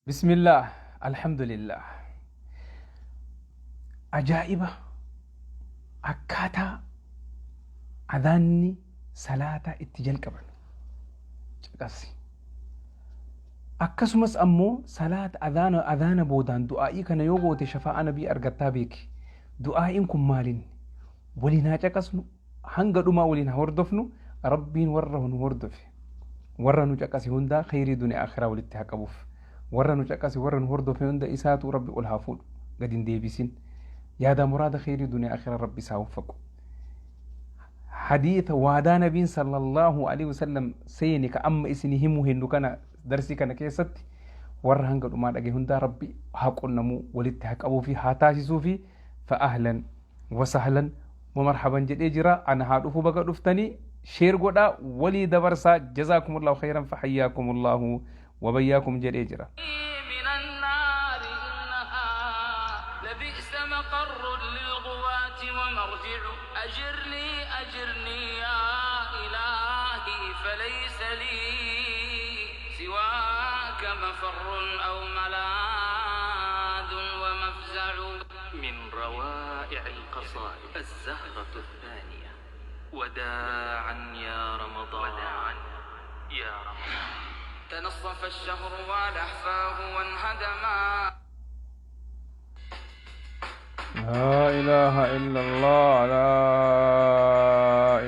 Bismillaah Alhamdulillah Ajaa'iba akkaataa adaanni salaataa itti jalqaban caqasi. Akkasumas ammoo salaata adaana adaana boodaan du'aa'ii kana yoo goote shafaa'aa nabii argattaa beeki. Du'aa'iin kun maalinni? Waliin haa caqasnu hanga dhumaa waliin haa hordofnu Rabbiin warra nu hordofe warra nu caqase hundaa kheyrii duniyaa akhiraa walitti haa qabuuf warra nu caqase warra nu hordofe hunda isaatu Rabbi ol haa fuudhu gad hin deebisin yaadaa muraada kheyrii duniyaa akhiraa Rabbi isaa waffaqu hadiitha waadaa nabiin sallallahu alaihi wasallam seene ka amma isin himuu hennu kana darsii kana keessatti warra hanga dhumaa dhage hundaa Rabbi haa qunnamuu walitti haa qabuu fi haa taasisuu fi fa ahlan wasahlan wamarhaban jedhee jira ana haa dhufu baga dhuftanii sheer godhaa walii dabarsaa jazaakumullahu khayran fahayyaakumullahu wabayyaakum jedhee jira. من النار إنها لبئس مقر للغواة ومرجع أجرني أجرني يا إلهي فليس لي سواك مفر أو ملاذ ومفزع. من روائع القصائد الزهرة الثانية وداعا يا رمضان وداعا يا رمضان. تنصف الشهر ولحفاه وانهدما. لا إله إلا الله لا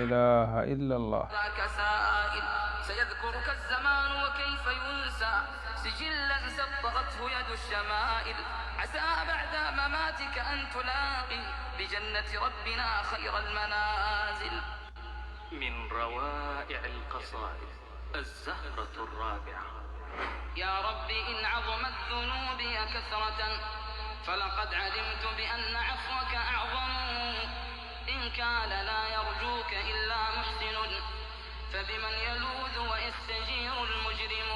إله إلا الله. ذاك سائل سيذكرك الزمان وكيف ينسى سجلا سطرته يد الشمائل عسى بعد مماتك أن تلاقي بجنة ربنا خير المنازل. من روائع القصائد الزهرة الرابعة. يا رب إن عظمت ذنوبي كثرة فلقد علمت بأن عفوك أعظم إن كان لا يرجوك إلا محسن فبمن يلوذ ويستجير المجرم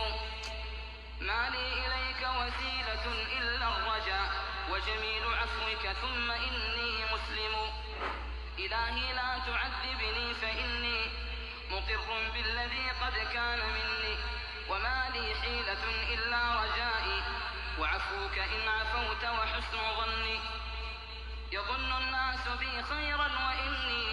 ما لي إليك وسيلة إلا الرجاء وجميل عفوك ثم إني مسلم إلهي لا تعذبني فإني مقر بالذي قد كان مني وما لي حيلة إلا رجائي وعفوك إن عفوت وحسن ظني يظن الناس بي خيرا وإني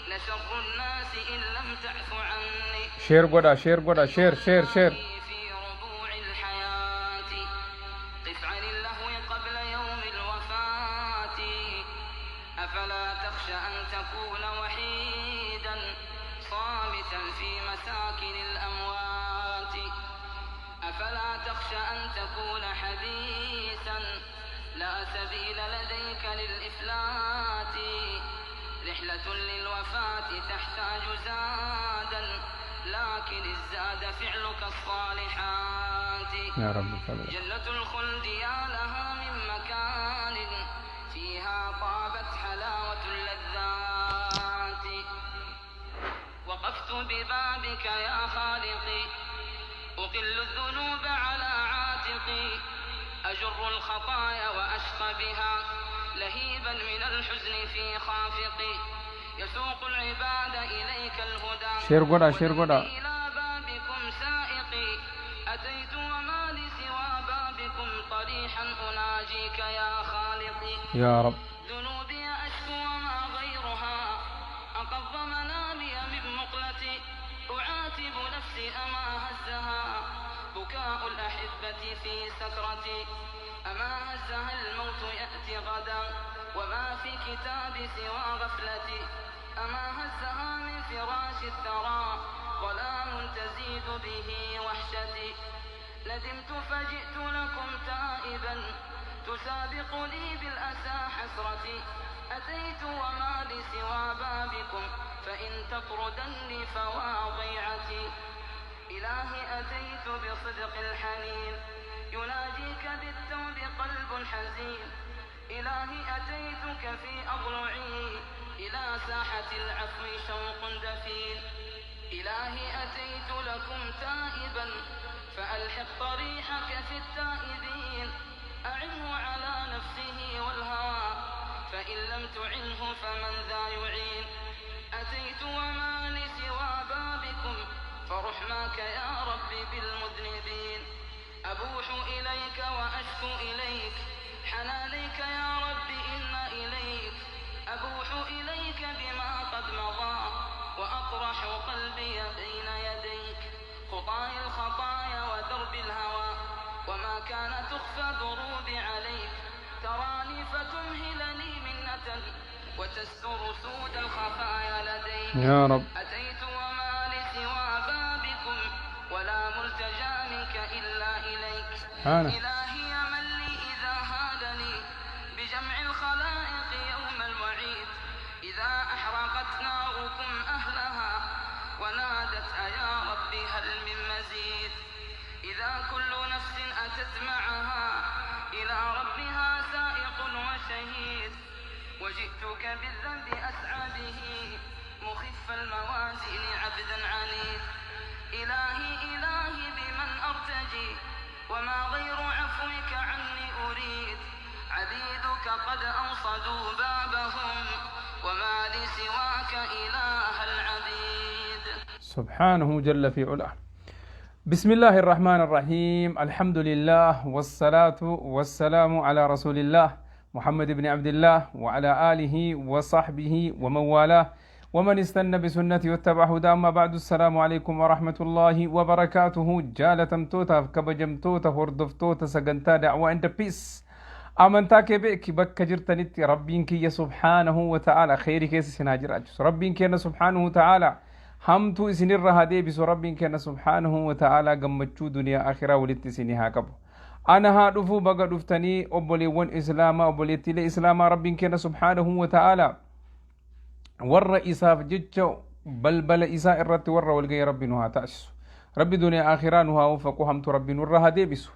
لشر الناس إن لم تعف عني. Share godhaa share godhaa share share share. في ربوع الحياة قف عن اللهو قبل يوم الوفاة أفلا تخشى أن تكون وحيدا صامتا في مساكن الأموات أفلا تخشى أن تكون حبيسا لا سبيل لديك للإفلات رحلة للوفاة تحتاج زادا لكن الزاد فعلك الصالحات. يا رب فضلك. جنة الخلد يا لها من مكان فيها طابت حلاوة اللذات وقفت ببابك يا خالقي أقل الذنوب على عاتقي أجر الخطايا وأشقى بها لهيبا من الحزن في خافقي يسوق العباد إليك الهدى Share godhaa share godhaa. وذنبي إلى بابكم سائقي أتيت وما لي سوى بابكم طريحا أناجيك يا خالقي. يا رب. ذنوبي أشكو وما غيرها أقض منامي من مقلتي أعاتب نفسي أما هزها بكاء الأحبة في سكرتي أما هزها الموت يأتي غدا وما في كتابي سوى غفلتي أما هزها من فراش الثرى ظلام تزيد به وحشتي ندمت فجئت لكم تائبا تسابق لي بالأسى حسرتي أتيت وما لي سوى بابكم فإن تطردني فواضيعتي إلهي أتيت بصدق الحنين يناجيك بالتوب قلب حزين إلهي أتيتك في أضلعي إلى ساحة العفو شوق دفين إلهي أتيت لكم تائبا فألحق طريحك في التائبين أعنه على نفسه والهوى فإن لم تعنه فمن ذا يعين أتيت وما لي سوى بابكم فرحماك يا ربي بالمذنبين أبوح إليك وأ أشكو إليك حنانيك يا رب إن إليك أبوح إليك بما قد مضى وأطرح قلبي بين يديك خطاي الخطايا ودرب الهوى وما كان تخفى دروبي عليك تراني فتمهلني منة وتستر سود الخفايا لديك يا رب. أتيت وما لي سوى بابكم ولا ملتجا منك إلا إليك. سبحانه. إلهي من لي إذا هادني بجمع الخلائق يوم الوعيد إذا أحرقت ناركم أهلها ونادت أيا ربي هل من مزيد إذا كل نفس أتت معها إلى ربها سائق وشهيد وجئتك بالذنب أسعى به مخف الموازين عبدا عنيد إلهي إلهي بمن أرتجي وما غير عفوك عني أريد عبيدك قد أوصدوا بابهم وما لي سواك إله العبيد. سبحانه جل في علاه. بسم الله الرحمن الرحيم. الحمد لله والصلاة والسلام على رسول الله محمد بن عبد الله وعلى آله وصحبه ومن والاه ومن استنى بسنته واتبع هداه. أما بعد، السلام عليكم ورحمة الله وبركاته. Jaalatamtootaaf kabajamtoota hordoftoota sagantaa Da'waa and Peace, amantaa kee beeki bakka jirtanitti Rabbiin kiyya subhaanahu wa ta'ala kheyrii keessa isin haa jiraachisu. Rabbiin keenya subhaanahu wa ta'ala hamtuu isinirra haa deebisu. Rabbiin keenya subhaanahu wa ta'ala gammachuu duniyaa akhiraa walitti isinii haa qabu. Ana haa dhufuu, baga dhuftanii obboleewwan islaamaa, obboleettiilee islaamaa. Rabbiin keenya subhaanahu wa ta'ala warra isaaf jecha balbala isaa irratti warra walgahii Rabbi nu haa taasisu. Rabbi duniyaa akhiraa nu haa waffaqu, hamtu Rabbi nurra haa deebisu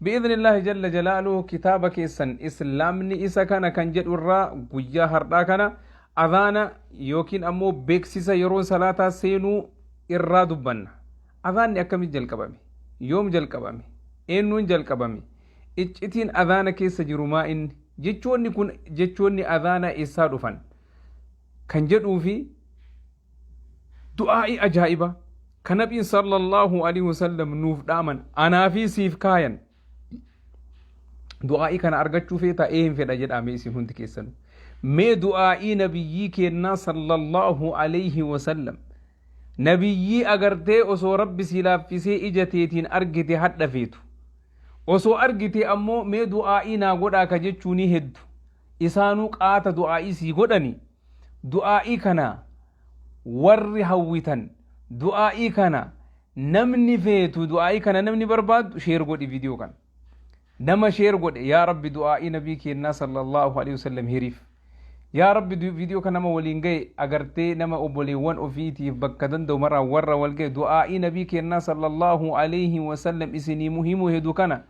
bi'idhni Illaahi jalla jalaaluhu. Kitaaba keessan Islaamni isa kana kan jedhu irraa guyyaa hardhaa kana adhaana yookiin ammoo beeksisa yeroo salaataa seenuu irraa dubbanna. Adhaanni akkamitti jalqabame? Yoom jalqabame? Eenyuun jalqabame? Iccitiin adhaana keessa jiru maa inni? Jechoonni kun, jechoonni adhaana eessaa dhufan kan jedhuu fi du'aa'ii ajaa'iba kan Nabiin sallallahu alaihi wasallam nuuf dhaaman, anaa fi siif kaayan. Du'aa'ii kana argachuu feetaa? Ee, hin fedha jedhame isin hundi keessanu. Mee du'aa'ii nabiyyii kennaa sallallahu alaihi wasallam, nabiyyii agartee osoo Rabbi si laaffisee ija teetiin argite hadha feetu, osoo argite ammoo mee du'aa'ii naa godhaa ka jechuuni heddu isaanuu qaata du'aa'ii sii godhani. Du'aa'ii kana warri hawwitan, du'aa'ii kana namni feetu, du'aa'ii kana namni barbaadu, share godhi viidiyoo kana. Nama share godhe, yaa Rabbi, du'aa'ii nabii kennaa sallallahu alaihi wasallam hiriif. Yaa Rabbi, viidiyoo kana nama waliin ga'e, agartee nama obboleewwan ofiitiif bakka danda'u maraa warra wal ga'e, du'aa'ii nabii kennaa sallallahu alaihi wasallam isinii muhimuu hedu kana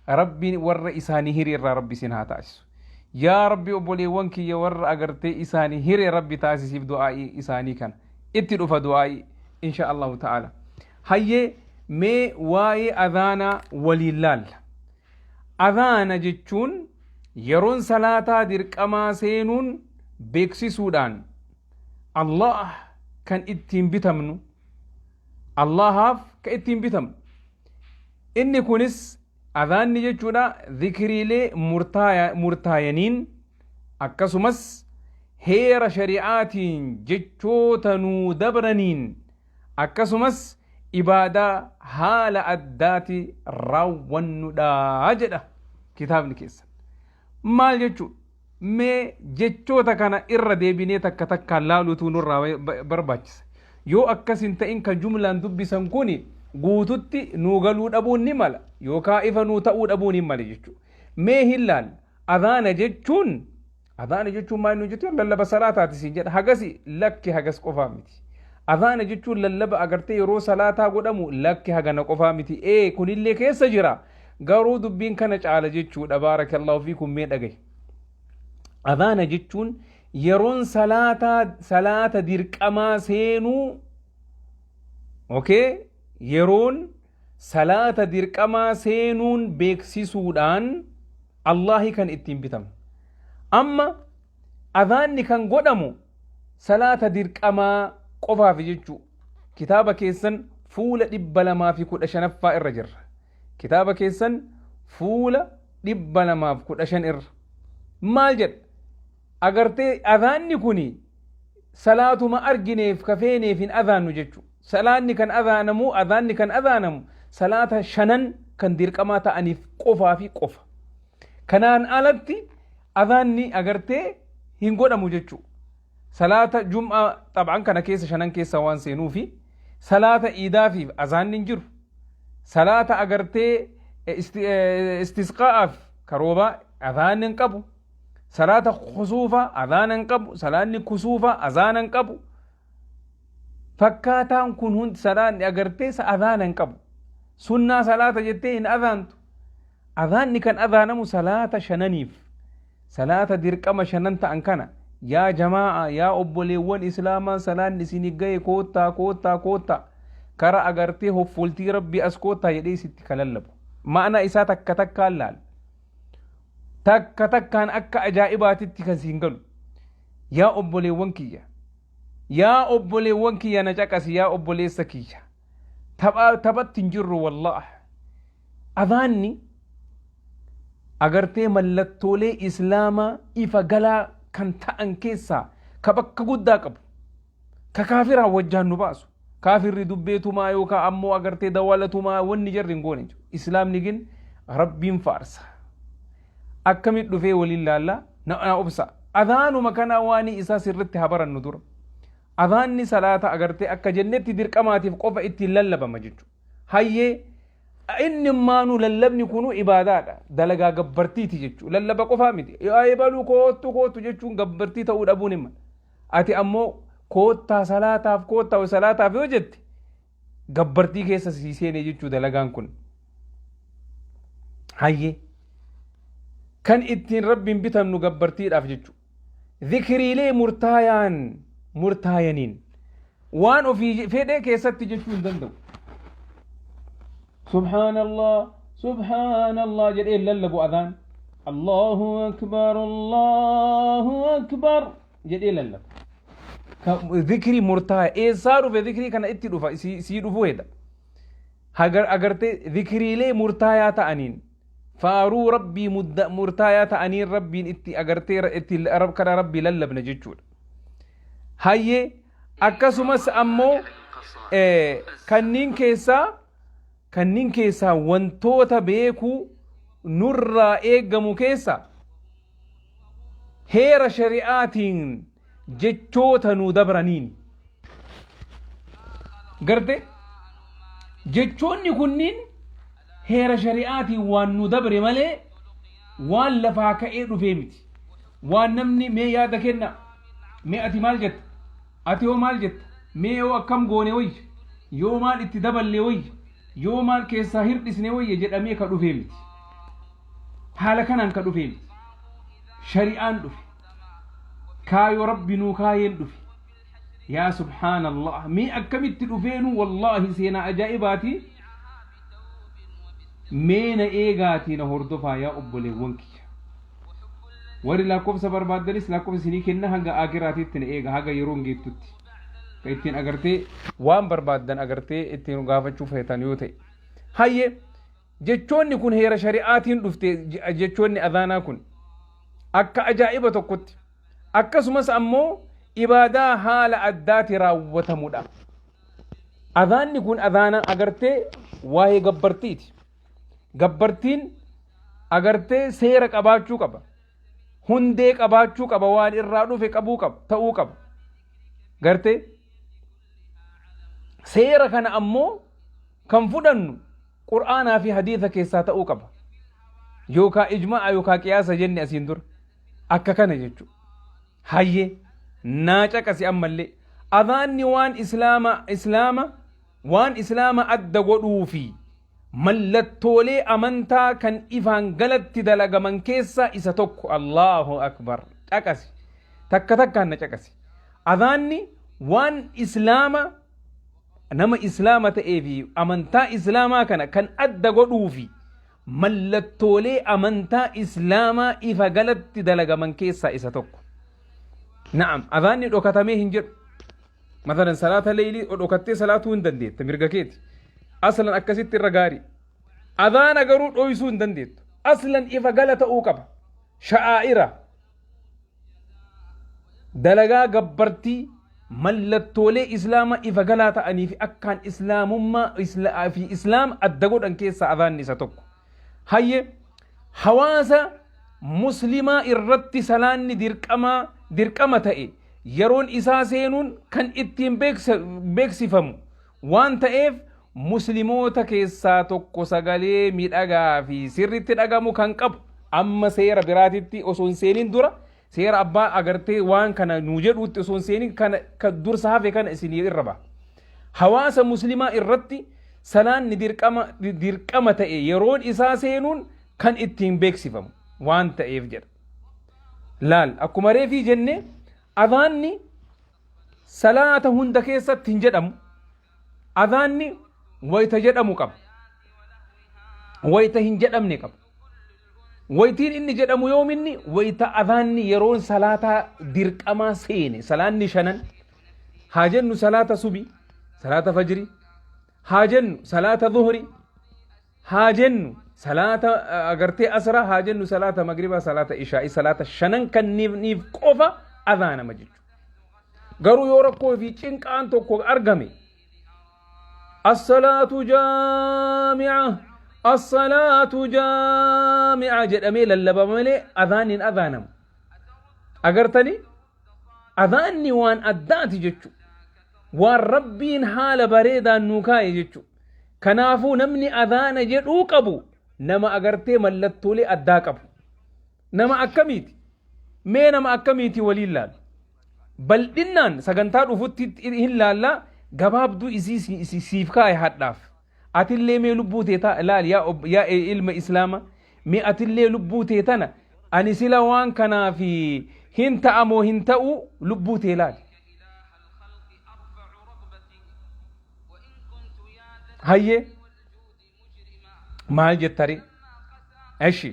Rabbiin warra isaanii hiri irraa Rabbi isin haa taasisu. Yaa Rabbi, obboleewwan kiyya warra agartee isaanii hire Rabbi taasisiif du'aa'ii isaanii kana. Itti dhufa du'aa'ii insha Allahu ta'ala. Hayyee, mee waa'ee adhaanaa waliin laalla. Adhaana jechuun yeroon salaataa dirqamaa seenuun beeksisuudhaan Allah kan ittiin bitamnu, Allahaaf kan ittiin bitamnu. Inni kunis adhaanni jechuudha zikriilee murtaayaniin, akkasumas heera shari'aatiin jechoota nuu dabraniin, akkasumas ibaadaa haala addaati raawwannudha jedha kitaabni keessan. Maal jechuudha? Mee jechoota kana irra deebinee takka takkaan laaluutu nurraa barbaachisa. Yoo akkas hin ta'in kan jumlaan dubbisan kuni guututti nuu galuu dhabuun ni mala yookaan ifa nuu ta'uu dhabuun hin mala jechuudha. Mee hin laal, adhaana jechuun maal nu jettu? Lallaba salaataati siin jedha. Hagasi lakki, hagas qofaa miti. Adhaana jechuun lallaba agartee yeroo salaataa godhamu, lakki, hagana qofaa miti. Ee, kunillee keessa jira. Garuu dubbiin kana caala jechuudha. Baarakallahu fiikum, mee dhagahi. Adhaana jechuun yeroon salaataa, salaata dirqamaa seenuu, okay, yeroon salaata dirqamaa seenuun beeksisuudhaan Allahi kan ittiin bitamu. Amma adhaanni kan godhamu salaata dirqamaa qofaaf jechuu. Kitaaba keessan fuula 215ffaa irra jirra. Kitaaba keessan fuula 215 irra maal jedha? Agartee, adhaanni kuni salaatuma argineef kafeeneef hin adhaannu jechu. Salaanni kan adhaanamu, adhaanni kan adhaanamu salaata shanan kan dirqamaa ta'aniif qofaa fi qofa. Kanaan alatti adhaanni agartee hin godhamu jechu. Salaata jum'aa xab'an kana keessa shanan keessa waan seenuufi, salaata iidaafiif azaanni hin jiru. Salaata agartee istisqaa'aaf karoobaa azaanni hin qabu. Salaata kusuufa azaana hin qabu. Salaanni kusuufa azaana hin qabu. Fakkaataan kun hundi salaanni agartee azaana hin qabu. Sunnaa salaata jettee hin azaantu. Azaanni kan azaanamu salaata shananiif. Salaata dirqama shanan ta'an kana, yaa jamaa'a, yaa obboleewwan islaamaa, salaanni isinii gahe, koottaa, koottaa, koottaa, kara agartee hoffoltii Rabbii as koottaa jedhee isitti ka lallabu. Ma'ana isaa takka takkaan laal. Takka takkaan akka ajaa'ibaatitti kan siin galu. Yaa obboleewwan kiyya. Yaa obboleewwan kiyya, na caqasi, yaa obboleessa kiyya. Tapha taphatti hin jirru, wallaah. Adhaanni agartee mallattoolee islaamaa ifa galaa kan ta'an keessaa ka bakka guddaa qabu, ka kaafiraan wajjaan nu baasu. Kaafirri dubbeetumaa yookaan ammoo agartee dawalatumaa wanni jarri hin goone jechuudha. Islaamni gin Rabbiin faarsa. Akkamit dhufee waliin laallaa, na obsa. Adhaanuma kana waan isaa sirritti haa barannu dura. Adhaanni salaata agartee akka jennetti dirqamaatiif qofa ittiin lallabama jechuudha. Hayyee, inni maanuu lallabni kunuu ibaadaadha. Dalagaa gabbartiiti jechuudha. Lallaba qofaa miti. Eebaluu koottu koottu jechuun gabbartii ta'uu dhabuun hin mala. Ati ammoo koottaa salaataaf, koottaa salaataaf yoo jette, gabbartii keessa sii seenee jechuu dalagaan kun. Hayyee, kan ittiin Rabbiin bitamnu gabbartiidhaaf jechuudha. Zikriilee murtaayaan murtaayaniin waan ofii fedhe keessatti jechuu hin danda'u. Subhaanallah, subhaanallah jedhee lallabu adhaan. Allahu akbar, Allahu akbar jedhee lallaba. Zikrii murtaaya eessaa dhufe? Zikrii kana itti dhufa, sii dhufuu heda. Agartee, zikriilee murtaayaa ta'aniin, faaruu Rabbii murtaayaa ta'aniin Rabbiin itti agartee itti kana Rabbii lallabna jechuudha. Hayyee, akkasumas ammoo kanniin keessaa wantoota beekuu nurraa eeggamu keessa heera shari'aatiin jechoota nu dabraniin. Garte, jechoonni kunniin heera shari'aatiin waan nu dabre malee waan lafaa ka'ee dhufee miti. Waan namni mee yaada kenna, mee ati maal jetta, ati hoo maal jetta, mee yoo akkam goone wayya, yoo maal itti daballe wayya, yoo maal keessaa hirdhisne wayya jedhamee ka dhufee miti. Haala kanaan ka dhufee miti. Shari'aan dhufe, kaayoo Rabbi nuu kaayeen dhufe. Yaa subhaanallah, mee akkamitti dhufeenu? Wallaahi, seenaa ajaa'ibaati. Mee na eegaatii na hordofaa, yaa obboleewwan kiyya. Warri lakkoofsa barbaaddanis lakkoofsa isinii kenna. Hanga akiraatiitti na eega, haga yeroon geettutti ka ittiin agartee waan barbaaddan agartee ittiin gaafachuu feetan yoo ta'e. Hayyee, jechoonni kun heera shari'aatiin dhufte. Jechoonni adhaanaa kun akka ajaa'iba tokkotti akkasumas ammoo ibaadaa haala addaati raawwatamudha. Adhaanni kun adhaana agartee waa'ee gabbartiiti. Gabbartiin agartee seera qabaachuu qaba, hundee qabaachuu qaba, waan irraa dhufe qabuu qaba, ta'uu qaba. Gartee, seera kana ammoo kan fudhannu Qur'aanaa fi hadiisa keessaa ta'uu qaba, yookaa ijma'a yookaa qiyaasa jenne asiin dura akka kana jechuudha. Hayyee, naa caqasi ammallee. Adhaanni waan islaama adda godhuu fi mallattoolee amantaa kan ifaan galatti dalagaman keessaa isa tokko. Allahu akbar! Caqasi, takka takkaan na caqasi. Adhaanni waan islaama, nama islaama ta'ee fi amantaa islaamaa kana kan adda godhuu fi mallattoolee amantaa islaamaa ifa galatti dalagaman keessaa isa tokko. Na'am, adhaanni dhokatamee hin jedhu. Masalan, salaata leeylii dhokattee salaatuu hin dandeetta, mirga keeti. Aslan akkasitti irra gaarii. Adhaana garuu dhoysuu hin dandeettu. Aslan ifa gala ta'uu qaba. Sha'aa'ira dalagaa gabbartii mallattoolee islaama ifa galaa ta'anii fi akkaan islaamummaa fi islaam adda godhan keessaa adhaanni isa tokko. Hayye, hawaasa muslimaa irratti salaanni dirqamaa dirqama ta'e yeroon isaa seenuun kan ittiin beeksifamu waan ta'eef, muslimoota keessaa tokko sagalee miidhagaa fi sirritti dhagamu kan qabu. Amma seera biraatitti osoo hin seenin dura, seera abbaa agartee waan kana nuu jedhuutti osoo hin seenin, kana kan dursa hafe kana isinii irra ba'a. Hawaasa muslimaa irratti salaanni dirqama ta'e yeroon isaa seenuun kan ittiin beeksifamu waan ta'eef jedha. Laal, akkuma reefii jenne, adhaanni salaata hunda keessatti hin jedhamu. Adhaanni wayita jedhamu qaba. Wayita hin jedhamne qaba. Wayitiin inni jedhamu yoominni? Wayita adhaanni yeroon salaataa dirqamaa seene, salaanni shanan haa jennu, salaata subi, salaata fajri haa jennu, salaata zuhri haa jennu, salaata agartee asraa haa jennu, salaata magribaa, salaata ishaa'ii, salaata shanan kanniif qofa adhaanama jechuudha. Garuu yoo rakkoo fi cinqaan tokko argame, "As-salaatu jaami'a, as-salaatu jaami'a" jedhamee lallabama malee adhaan hin adhaanamu. Agartanii, adhaanni waan addaati jechuudha. Waan Rabbiin haala bareedaan nuu kaa'e jechuudha. Kanaafuu namni adhaana jedhuu qabu nama agartee mallattoolee addaa qabu. Nama akkamiiti? Mee nama akkamiiti waliin laala? Bal'innaan sagantaa dhufutti hin laallaa, gabaabduu isii siif kaa'e hadhaaf. Atillee mee lubbuu tee laal, yaa ilma islaama, mee atillee lubbuu tee tana, ani sila waan kanaaf hin ta'amoo hin ta'u, lubbuu tee laal. Hayyee, maal jettari? Eshi,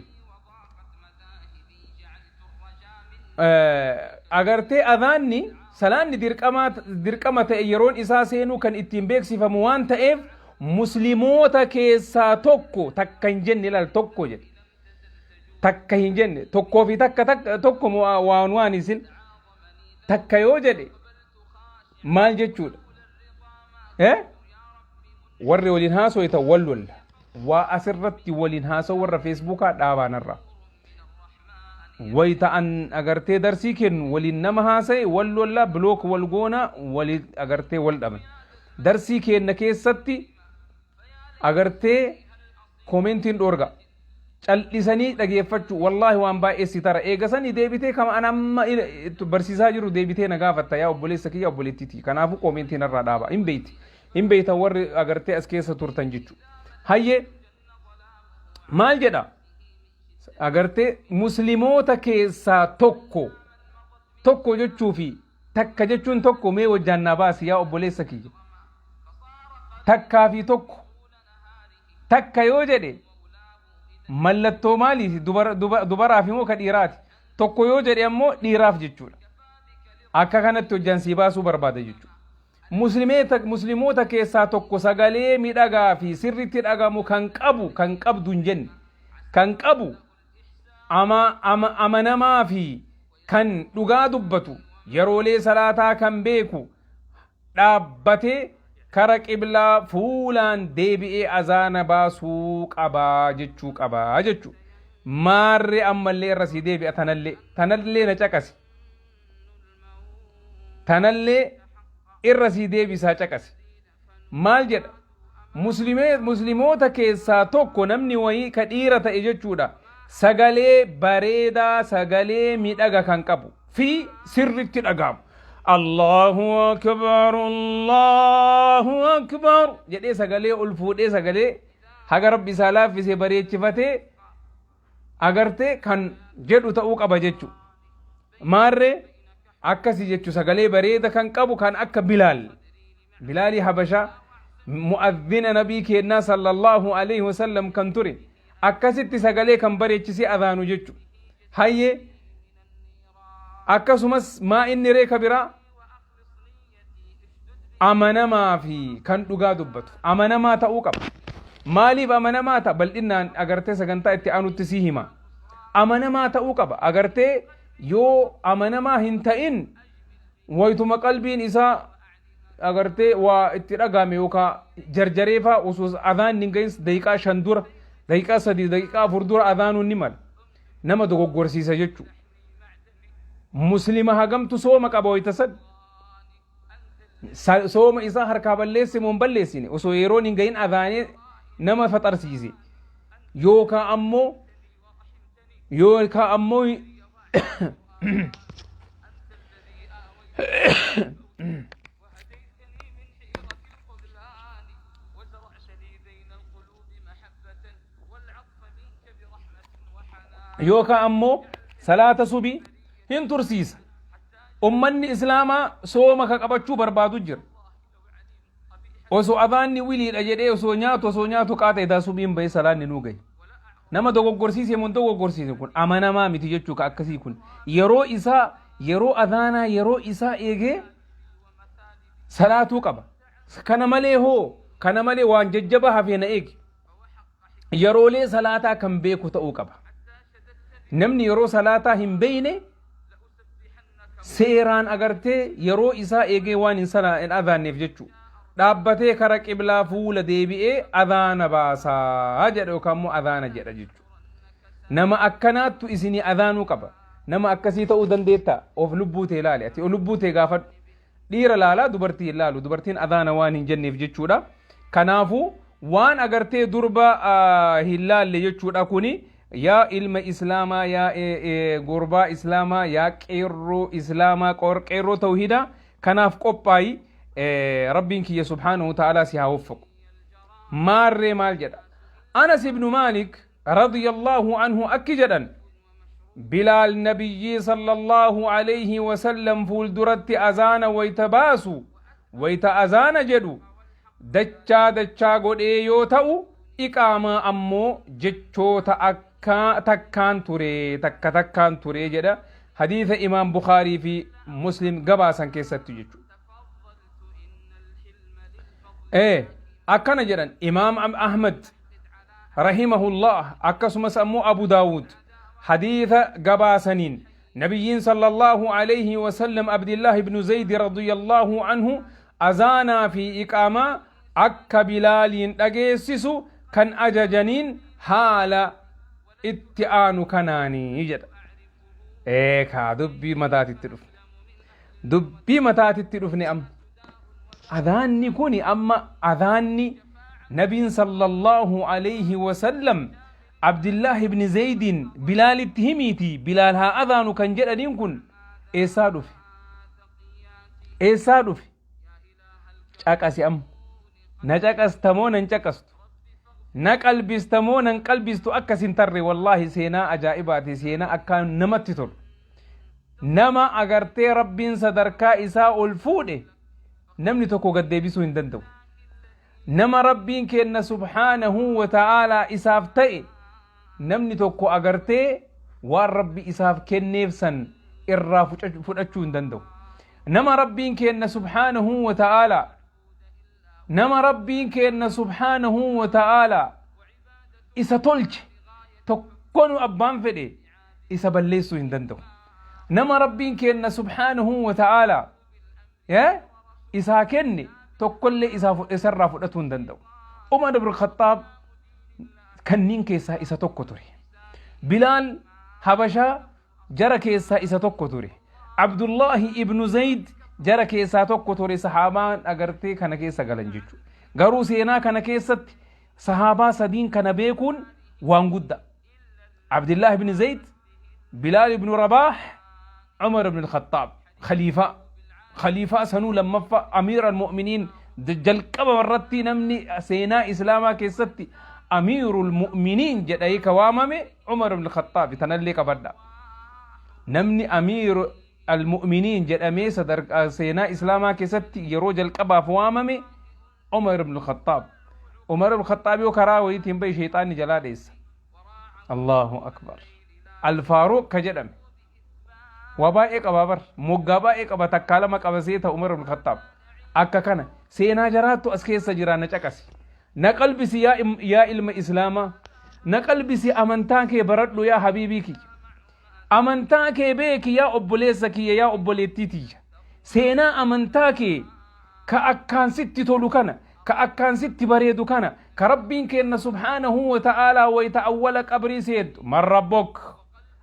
agartee adhaanni salaanni dirqama ta'e yeroon isaa seenuu kan ittiin beeksifamu waan ta'eef, muslimoota keessaa tokko, takka hin jenne, ilaal, tokko jedhe, takka hin jenne. Tokkoo fi takka takka tokko waan waan isin takka yoo jedhe maal jechuudha? Eh, warri waliin haasoytan wal lolla. Waa asirratti waliin haasa'u warra Feesbuukaa dhaabaanarraa. Wayita an agartee darsii kennu waliin nama haasa'e wal lollaa, block wal goonaa, waliin agartee wal dhaban. Darsii kenna keessatti agartee commentiin dhoorga. Cal'isanii dhageeffachuu wallaahi waan baay'ee si tara. Eegasanii deebitee kama an amma barsiisaa jiru deebitee na gaafatta, yaa obboleessa kiyya, obboleettiiti. Kanaafuu commentiin irraa dhaaba. Hin beeyti. Hin beeytan warri agartee as keessa turtan jechuudha. Hayyee, maal jedha? Agartee muslimoota keessaa tokko, tokko jechuu fi takka jechuun tokko, mee wajjaan naa baasi, yaa obboleessa kiyya. Takkaa fi tokko. Takka yoo jedhe mallattoo maaliiti? Dubaraaf immoo ka dhiiraati? Tokko yoo jedhe ammoo dhiiraaf jechuudha. Akka kanatti hojjaan sii baasuu barbaada jechuudha. Muslimoota keessaa tokko sagalee miidhagaa fi sirriitti dhagamu kan qabu, kan qabdu hin jenne, kan qabu, amanamaa fi kan dhugaa dubbatu, yeroolee salaataa kan beeku, dhaabbatee kara qiblaa fuulaan deebi'ee azaana baasuu qabaa jechuu qabaa jechuu. Maarree, ammallee irra sii deebi'a, tanallee na caqasi, tanallee irra sii deebisaa caqasi. Maal jedha? Muslimoota keessaa tokko, namni wayii ka dhiira ta'e jechuudha, sagalee bareedaa, sagalee miidhaga kan qabu fi sirritti dhagahamu, "Allahu akbar, Allahu akbar" jedhee sagalee ol fuudhee, sagalee haga Rabbi isaa laaffisee bareechifatee agartee kan jedhu ta'uu qaba jechu. Maarree, akkasi jechu, sagalee bareeda kan qabu, kan akka Bilaal, Bilaalii Habashaa, mu'adhina nabii keennaa sallallahu alaihi wasallam kan ture, akkasitti sagalee kan bareechisee adhaanu jechu. Hayyee, akkasumas maa inni reeka biraa amanamaa fi kan dhugaa dubbatu, amanamaa ta'uu qaba. Maaliif amanamaa ta'a? Bal'innaan agartee sagantaa itti aanutti si hima. Amanamaa ta'uu qaba. Agartee yoo amanamaa hin ta'in waytuma qalbiin isaa agartee waa itti dhagahame yookaan jarjareefaa osoo adhaan hin gahin daqiiqaa 5 dura, daqiiqaa 3, daqiiqaa 4 dura adhaanuun ni mala. Nama dogoggorsiisa jechuudha. Muslima hagamtu sooma qaba wayta san. Sooma isaa harkaa balleesse moo hin balleessine osoo yeroon hin gahin adhaanee nama faxarsiise yookaan ammoo yookaan ammoo yookaan ammoo salaata subii hin tursiisa. Ummanni Islaamaa sooma ka qabachuu barbaadu jira. Osoo adhaanni wiliidha jedhee osoo nyaatu qaata edaa subiin bahee salaanni nuu gahe. Nama dogoggorsiise moo hin dogoggorsiise? Kun amanamaa miti jechuu ka akkasii kun. Yeroo isaa, yeroo adhaanaa yeroo isaa eegee salaatuu qaba. Kana malee hoo, kana malee waan jajjaba hafee na eegi. Yeroolee salaataa kan beeku ta'uu qaba. Namni yeroo salaataa hin beekne seeraan agartee yeroo isaa eegee waan hin hin adhaanneef jechuudha. Dhaabbatee kara qiblaa fuula deebi'ee adhaana baasaa jedha yookaan immoo adhaana jedha jechuudha. Nama akkanaattu isinii adhaanuu qaba. Nama akkasii ta'uu dandeettaa? Of lubbuu tee ilaali. Ati lubbuu tee gaafadhu. Dhiira laalaa, dubartii hin laalu. Dubartiin adhaana waan hin jenneef jechuudha. Kanaafuu waan agartee durba hin laalle jechuudha kuni. Yaa ilma islaamaa, yaa gurbaa islaamaa, yaa qeerroo islaamaa, qeerroo tawhiidaa, kanaaf qophaayi. Rabbiin kiyya subhaanahu ta'aalaa si haa waffaqu. Maarree maal jedha Anas ibnu Maalik radiyallahu anhu? Akki jedhan: Bilaal Nabiyyii sallallahu alayhi wasallam fuulduratti azaana wayta baasu, wayta azaana jedhu dachaa dachaa godhee yoo ta'u, iqaamaa ammoo jechoota akka takkaan ture, takka takkaan ture jedha, hadiisa Imaam Bukaarii fi Muslim gabaasan keessatti jechuudha. Akkana jedhan Imaam Ahmad rahimahullah, akkasumas ammoo Abu Daawud hadiisa gabaasaniin, nabiyyiin sallallahu alayhi wasallam Abdillah ibnu Zayd radiyallahu anhu azaanaa fi iqaamaa akka Bilaaliin dhageessisu kan ajajaniin haala itti aanu kanaanii jedha. Eekaa dubbii mataatitti dhufne. Dubbii mataatitti dhufne amma. Adhaanni kuni amma, adhaanni nabiin sallallahu alayhi wasallam Abdullah ibn Zaydin Bilaalitti himiiti Bilaal haa adhaanu kan jedhaniin kun eessaa dhufe? Eessaa dhufe? Caqasi amma. Na caqastamoo nan caqastu? Na qalbistamoo nan qalbistu? Akkas hin tarre. Wallaahi seenaa ajaa'ibaati, seenaa akkaan namatti tolu. Nama agartee Rabbiin sadarkaa isaa ol fuudhe namni tokko gad deebisuu hin danda'u. Nama Rabbiin kenna subhaanahu wa ta'aalaa isaaf ta'e namni tokko agartee waan Rabbi isaaf kenneef san irraa fudhachuu hin danda'u. Nama Rabbiin kenna subhaanahu wa ta'aalaa, nama Rabbiin kenna subhaanahu wa ta'aalaa isa tolche tokkonu abbaan fedhe isa balleessuu hin danda'u. Nama Rabbiin kenna subhaanahu wa ta'aalaa isaa kenne tokkollee isarraa fudhatuu hin danda'u. Umar ibn Khattaab kanniin keessaa isa tokko ture. Bilaal Habashaa jara keessaa isa tokko ture. Abdullaahi ibnu Zayd jara keessaa tokko ture. Sahaabaan agartee kana keessa galan jechuudha. Garuu seenaa kana keessatti sahaabaa sadiin kana beekuun waan guddaa. Abdullah ibn Zayd, Bilaal ibn Rabaah, Umar ibn Khattaab, khaliifaa. Khaliifaa sanuu lammaffaa, Amiir al-Mu'miniin jalqaba irratti namni seenaa Islaamaa keessatti Amiirul Mu'miniin jedhee ka waamame Umar ibn Khattaab, tanallee qabadha. Namni Amiir al-Mu'miniin jedhamee sadarkaa seenaa Islaamaa keessatti yeroo jalqabaaf waamame Umar ibn Khattaab. Umar ibn Khattaab yoo karaa wayiitiin bahe sheexaanni jalaa dheessa. Allahu akbar. Al-Faaruq ka jedhame. Waa baay'ee qabaa bar. Moggaa baay'ee qaba, takkaa lama qaba seeta Umar ibn Khattaab. Akka kana seenaa jaraattu as keessa jira, na caqasi. Na qalbisi yaa ilma islaamaa, na qalbisi, amantaa kee baradhu yaa habiibii kiyya, amantaa kee beeki yaa obboleessa kiyya, yaa obboleettii tiyya. Seenaa amantaa kee ka akkaan sitti tolu kana, ka akkaan sitti bareedu kana, ka Rabbiin keenna subhaanahu wa ta'aalaa wayta awwala qabrii seentu "Man rabbuk?"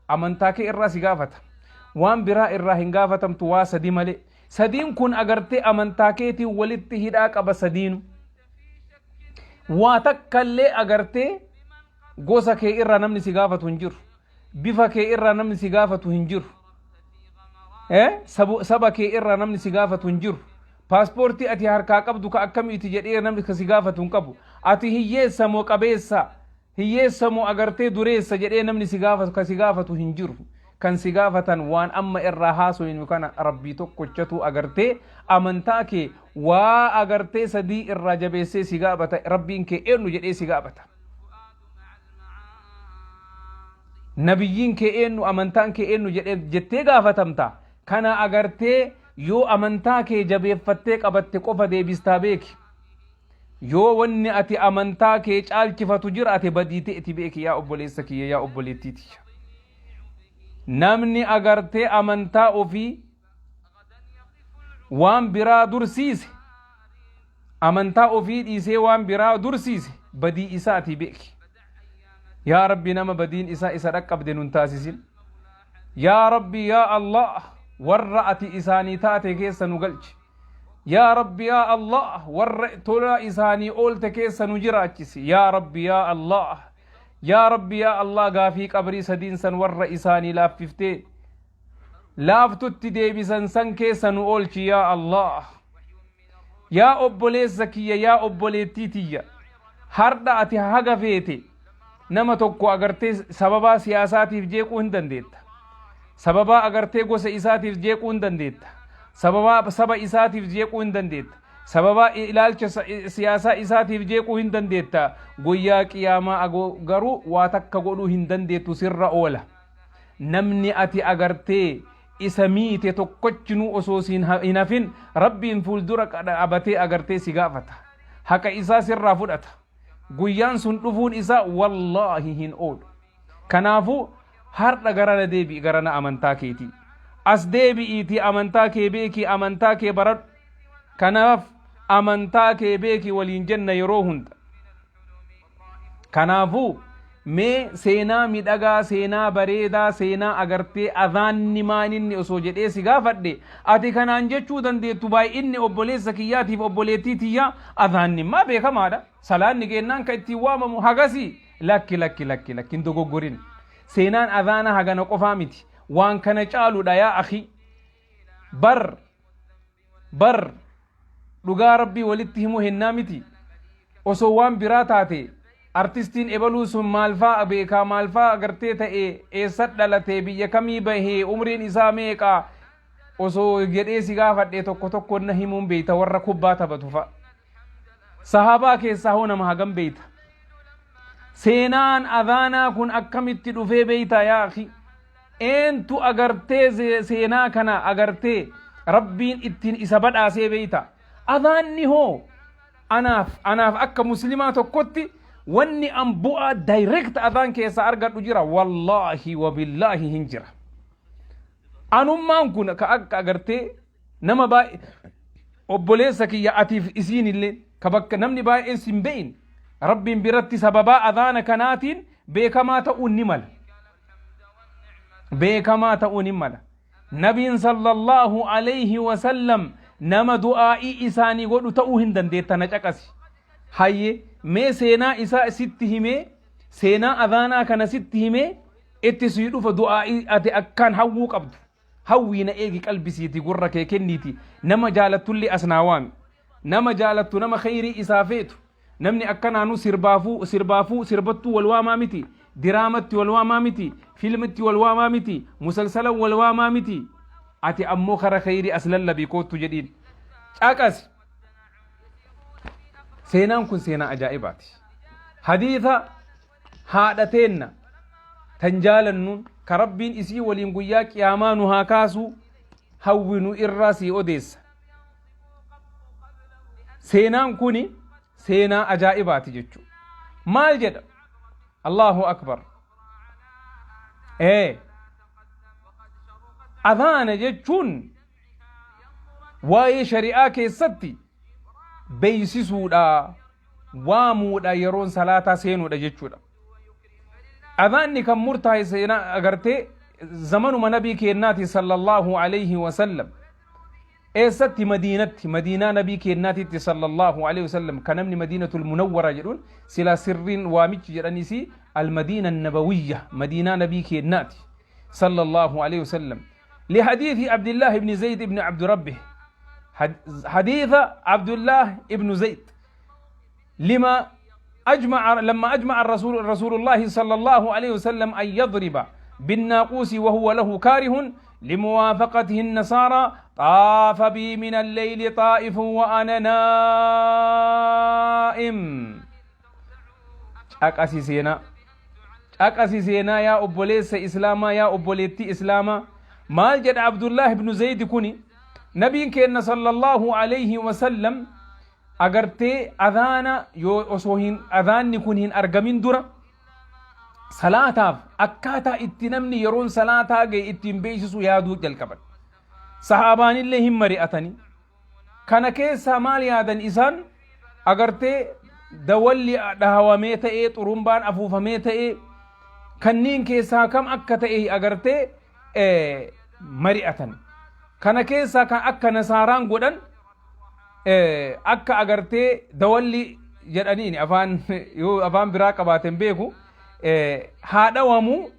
amantaa kee irraa si gaafata. Waan biraa irraa hin gaafatamtu, waa sadi malee. Sadiin kun agartee amantaa keetiin walitti hidhaa qaba sadiinu. Waa takkallee agartee gosa kee irraa namni si gaafatu hin jiru, bifa kee irraa namni si gaafatu hin jiru, saba kee irraa namni si gaafatu hin jiru, paaspoortii ati harkaa qabdu ka akkamiiti jedhee namni ka si gaafatu hin qabu, ati hiyyeessa moo qabeessa, hiyyeessa moo agartee dureessa jedhee namni si gaafatu ka si gaafatu hin jiru. Kan si gaafatan waan amma irraa haasoyinu kana. Rabbii tokkochatu agartee amantaa kee waa agartee sadii irraa jabeessee si gaafata. Rabbiin kee eenyu jedhee si gaafata, nabiyyiin kee eenyu, amantaan kee eenyu jedhee jettee gaafatamta. Kana agartee yoo amantaa kee jabeeffattee qabatte qofa deebistaa beeki. Yoo wanni ati amantaa kee caalchifatu jiraate, badii ta'eti beeki, yaa obboleessa kiyya, yaa obboleettii tiyya. Namni agartee amantaa ofii waan biraa dursiise, amantaa ofii dhiisee waan biraa dursiise, badii isaati beeki. Yaa Rabbi, nama badiin isaa isa dhaqqabde nun taasisin. Yaa Rabbi, yaa Allah, warra ati isaanii taate keessa nu galchi. Yaa Rabbi, yaa Allah, warra tola isaanii oolte keessa nu jiraachisi. Yaa Rabbi, yaa Allah, yaa Rabbi, yaa Allah, gaafii qabrii sadiin san warra isaanii laaffiftee laaftutti deebisan san keessa nu oolchi, yaa Allah. Yaa obboleessa kiyya, yaa obboleettii tiyya, hardha ati haga feete nama tokko agartee sababaa siyaasaatiif jeequu hin dandeetta, sababaa agartee gosa isaatiif jeequu hin dandeetta, sababaa saba isaatiif jeequu hin dandeetta, sababaa ilaalcha siyaasaa isaatiif jeequu hin dandeetta. Guyyaa qiyaamaa garuu waa takka godhuu hin dandeettu, sirra oola. Namni ati agartee isa miite tokkochinuu osoo siin hin hafin Rabbiin fuuldura dhaabatee agartee si gaafata, haqa isaa sirraa fudhata. Guyyaan sun dhufuun isaa wallaahi hin oolu. Kanaafuu har'a garana deebi'i, garana amantaa keetii as deebi'iitii amantaa kee beekii, amantaa kee baradhu. Kanaaf amantaa kee beekii waliin jenna yeroo hunda. Kanaafuu mee seenaa midhagaa, seenaa bareedaa, seenaa agartee adhaanni maaninni osoo jedhee si gaafadhe, ati kanaan jechuu dandeettu baay'inni obboleessa kiyyaatiif obboleettii tiyyaa, adhaanni maa beekamaadha, salaanni geennaan ka ittiin waamamu hagasii. Lakki, lakki, lakki, lakki, hin dogoggorin. Seenaan adhaana hagana qofaa miti, waan kana caaludha yaa akhi. Bar bar dhugaa Rabbii walitti himuu hennaa miti. Osoo waan biraa taate, artistiin ebaluu sun maalfaa beekaa, maalfaa agartee ta'e, eessa dhalate, biyya kamii bahee, umriin isaa meeqa osoo jedhee si gaafadhe, tokko tokko na himuun beeyta. Warra kubbaa taphatu fa'a, sahaabaa keessaa hoo nama hagam beeyta? Seenaan adhaanaa kun akkamitti dhufee beeyta yaa akhi? Eentu agartee seenaa kana agartee Rabbiin ittiin isa badhaasee beeyta? Adhaanni hoo anaaf akka muslimaa tokkotti wanni an bu'aa direct adhaan keessaa argadhu jira? Wallaahi wabillaahi hin jira. Anummaan kun ka akka agartee nama baay'ee, obboleessa kiyya, atiif isiin illee ka bakka namni baay'een sin be'in, Rabbiin biratti sababaa adhaana kanaatiin beekamaa ta'uun ni mala, beekamaa ta'uun ni mala. Nabiin sallallahu alayhi wasallam nama du'aa'ii isaanii godhu ta'uu hin dandeetta. Na caqasi. Hayye, mee seenaa isaa sitti himee, seenaa adhaanaa kana sitti himee, itti sii dhufa. Du'aa'ii ati akkaan hawwuu qabdu hawwii na eegi, qalbisiiti, gurra kee kenniiti. Nama jaalattullee as naa waami, nama jaalattu, nama kheyrii isaa feetu. Namni akkanaanu sirbaafuu sirbaafuu sirbattuu wal waamaa miti, diraamatti wal waamaa miti, filmitti wal waamaa miti, musalsala wal waamaa miti. Ati ammoo kara kheyrii as lallabii koottu jedhiin. Caqasi. Seenaan kun seenaa ajaa'ibaati. Hadiisa haadha teenna tan jaalannuun, ka Rabbiin isii waliin guyyaa qiyaamaa nu haa kaasuu hawwinu irraa sii odeessa. Seenaan kuni Seenaa ajaa'ibaati jechuudha. Maal jedha? Allahu akbar. Ee adhaana jechuun waa'ee shari'aa keessatti beeksisuudha, waamuudha, yeroon salaataa seenuudha jechuudha. Adhaanni kan murtaa'e seenaa agartee zamanuma Nabii keennaati sallallahu alayhi wasallam. Eessatti? Madiinatti, Madiinaa Nabii keennaatitti sallallahu alayhi wasallam, kan namni Madiinatul Munawwara jedhuun silaa sirriin waamichi jedhaniisi Almadiina Nabawiyya, Madiinaa Nabii keennaati sallallahu alayhi wasallam. لحديث عبد الله بن زيد بن عبد ربه، حديث عبد الله بن زيد، لما أجمع لما أجمع الرسول رسول الله صلى الله عليه وسلم أن يضرب بالناقوس وهو له كاره لموافقته النصارى، طاف بي من الليل طائف وأنا نائم. Caqasi seenaa, caqasi seenaa, yaa obboleessa Islaamaa, yaa obboleettii Islaamaa. Maal jedha Abdullah ibnu Zayd kuni? Nabiin keenna sallallahu alayhi wasallam agartee adhaana yoo osoo hin adhaanni kun hin argamin dura salaataaf akkaataa itti namni yeroon salaataa ga'e ittiin beeksisu yaaduu jalqaban. Sahabaanillee hin mari'atanii. Kana keessaa maal yaadan isaan? Agartee dawalli dhahawamee ta'ee, xurumbaan afuufamee ta'ee, kanniin keessaa kam akka ta'e agartee mari'atan. Kana keessaa kan akka nasaaraan godhan, akka agartee dawalli jedhaniin, afaan yoo afaan biraa qabaaten beeku, haa dhawamuu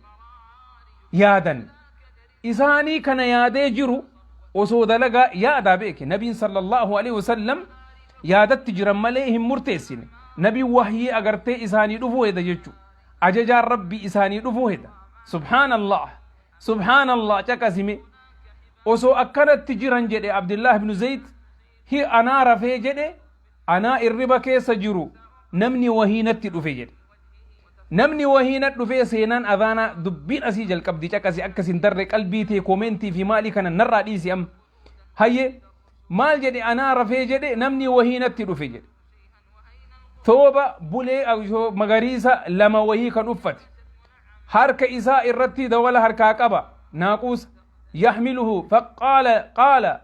yaadan. Isaanii kana yaadee jiru osoo dalagaa yaadaa beeke Nabiin sallallahu alaihi wasallam yaadatti jiran malee hin murteessine. Nabiin wahyii agartee isaanii dhufuu heda jechu, ajajaan Rabbii isaanii dhufuu heda. Subhaanallah, subhaanallah. Caqasime, osoo akkanatti jiran jedhe Abdullah ibnu Zayd, hi anaa rafee jedhe, anaa irriba keessa jiru namni wahii natti dhufe jedhe. Namni wahii na dhufee seenaan adhaanaa dubbiin asii jalqabdi. Caqasi akkas hin darre qalbii tee comment fi maalii kana narraa dhiisi amma. Hayye, maal jedhe? Anaa rafee jedhe, namni wahii natti dhufe jedhe. Tooba bulee magariisa lama wahii kan uffate, harka isaa irratti dawala harkaa qaba, naaquusa yaxmiluhu. Faqaala, qaala,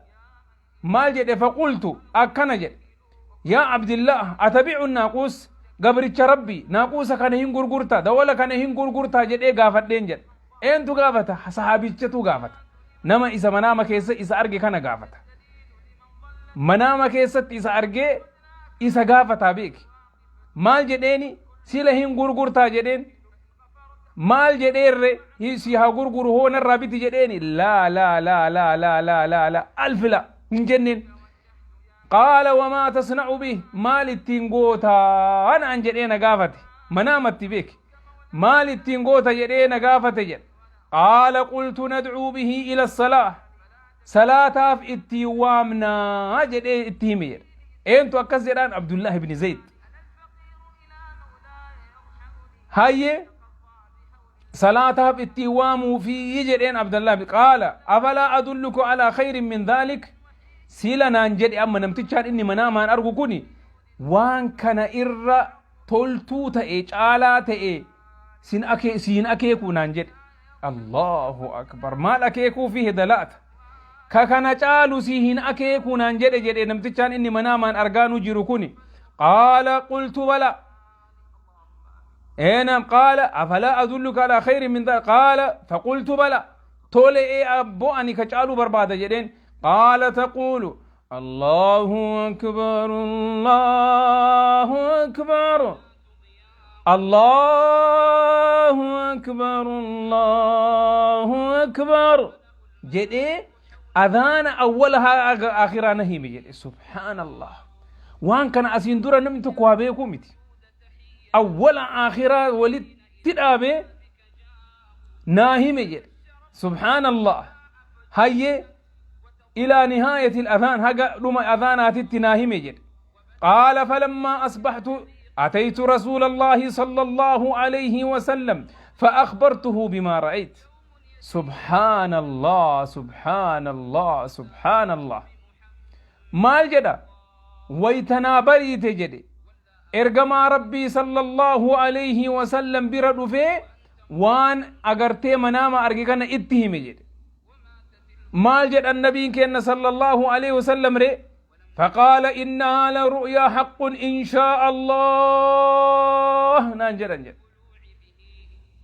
maal jedhe? Faqultu, akkana jedhe: "Yaa Abdillah, atabicu naaquus? Gabricha Rabbi, naaquusa kana hin gurgurta? Dawala kana hin gurgurtaa?" jedhee gaafadheen jedhe. Eentu gaafata? Sahaabichatu gaafata. Nama isa manaama keessa isa arge kana gaafata. Manaama keessatti isa argee isa gaafataa beeki. Maal jedheeni? Sila hin gurgurtaa jedheen. Maal jedheerre? Si haa gurguru hoo narraa biti jedheeni? Laa, laa, laa, laa, laa, laa, laa, laa, alfi laa hin jenneen. Qaala: "Wamaa tasna'u bih? Maal ittiin gootaa?" naan jedhee na gaafate. Manaamatti beeki. Maal ittiin goota jedhee na gaafate jedhe. Qaala: "Qultu nadcuu bihi ila salaa, salaataaf ittiin waamnaa" jedhee itti hime jedhe. Eentu akkas jedhaan? Abdullah ibni Zayd. Hayyee, salaataaf ittiin waamuufii jedheen Abdallah. Qaala: "Afalaa adulluka alaa khayrin min dhaalik?" Sila naan jedhe amma namtichaan inni manaamaan argu kuni, waan kana irra toltuu ta'e, caalaa ta'e sin akee siin akeekuu naan jedhe. Allahu akbar! Maal akeekuu fi hedalaata ka kana caalu si hin akeekuu naan jedhe jedhe namtichaan inni manaamaan argaanu jiru kuni. Qaala: "Qultu bala." Eenam qaala: "Afalaa adulluka alaa khayrin min dhalik?" Qaala: "Faqultu bala." Tole, ee abbo, ani ka caaluu barbaada jedheen. Qaala: "Taquulu: Allahu akbar, Allahu akbar, Allahu akbar, Allahu akbar" jedhee adhaana awwala akhiraa na hime jedhe. Subhaanallah! Waan kana asiin dura namni tokko haa beekuu miti. Awwala akhiraa walitti dhaabee naa hime jedhe. Subhaanallah! Hayyee, ilaa nihaayati adhaan, haga dhuma adhaanaatitti naa hime jedhe. قال: "فلما أصبحت أتيت رسول الله صلى الله عليه وسلم فأخبرته بما رأيت." سبحان الله، سبحان الله، سبحان الله. Maal jedha? Waytanaa bariite jedhe. Ergamaa Rabbii sallallahu alayhi wasallam bira dhufee waan agartee manaama arge kana itti hime jedhe. Maal jedhan nabiin keenna sallallahu alayhi wasallam ree? Faqaala innahaa la ru'yaa haqqun inshaa Allah naan jedhan jedhe.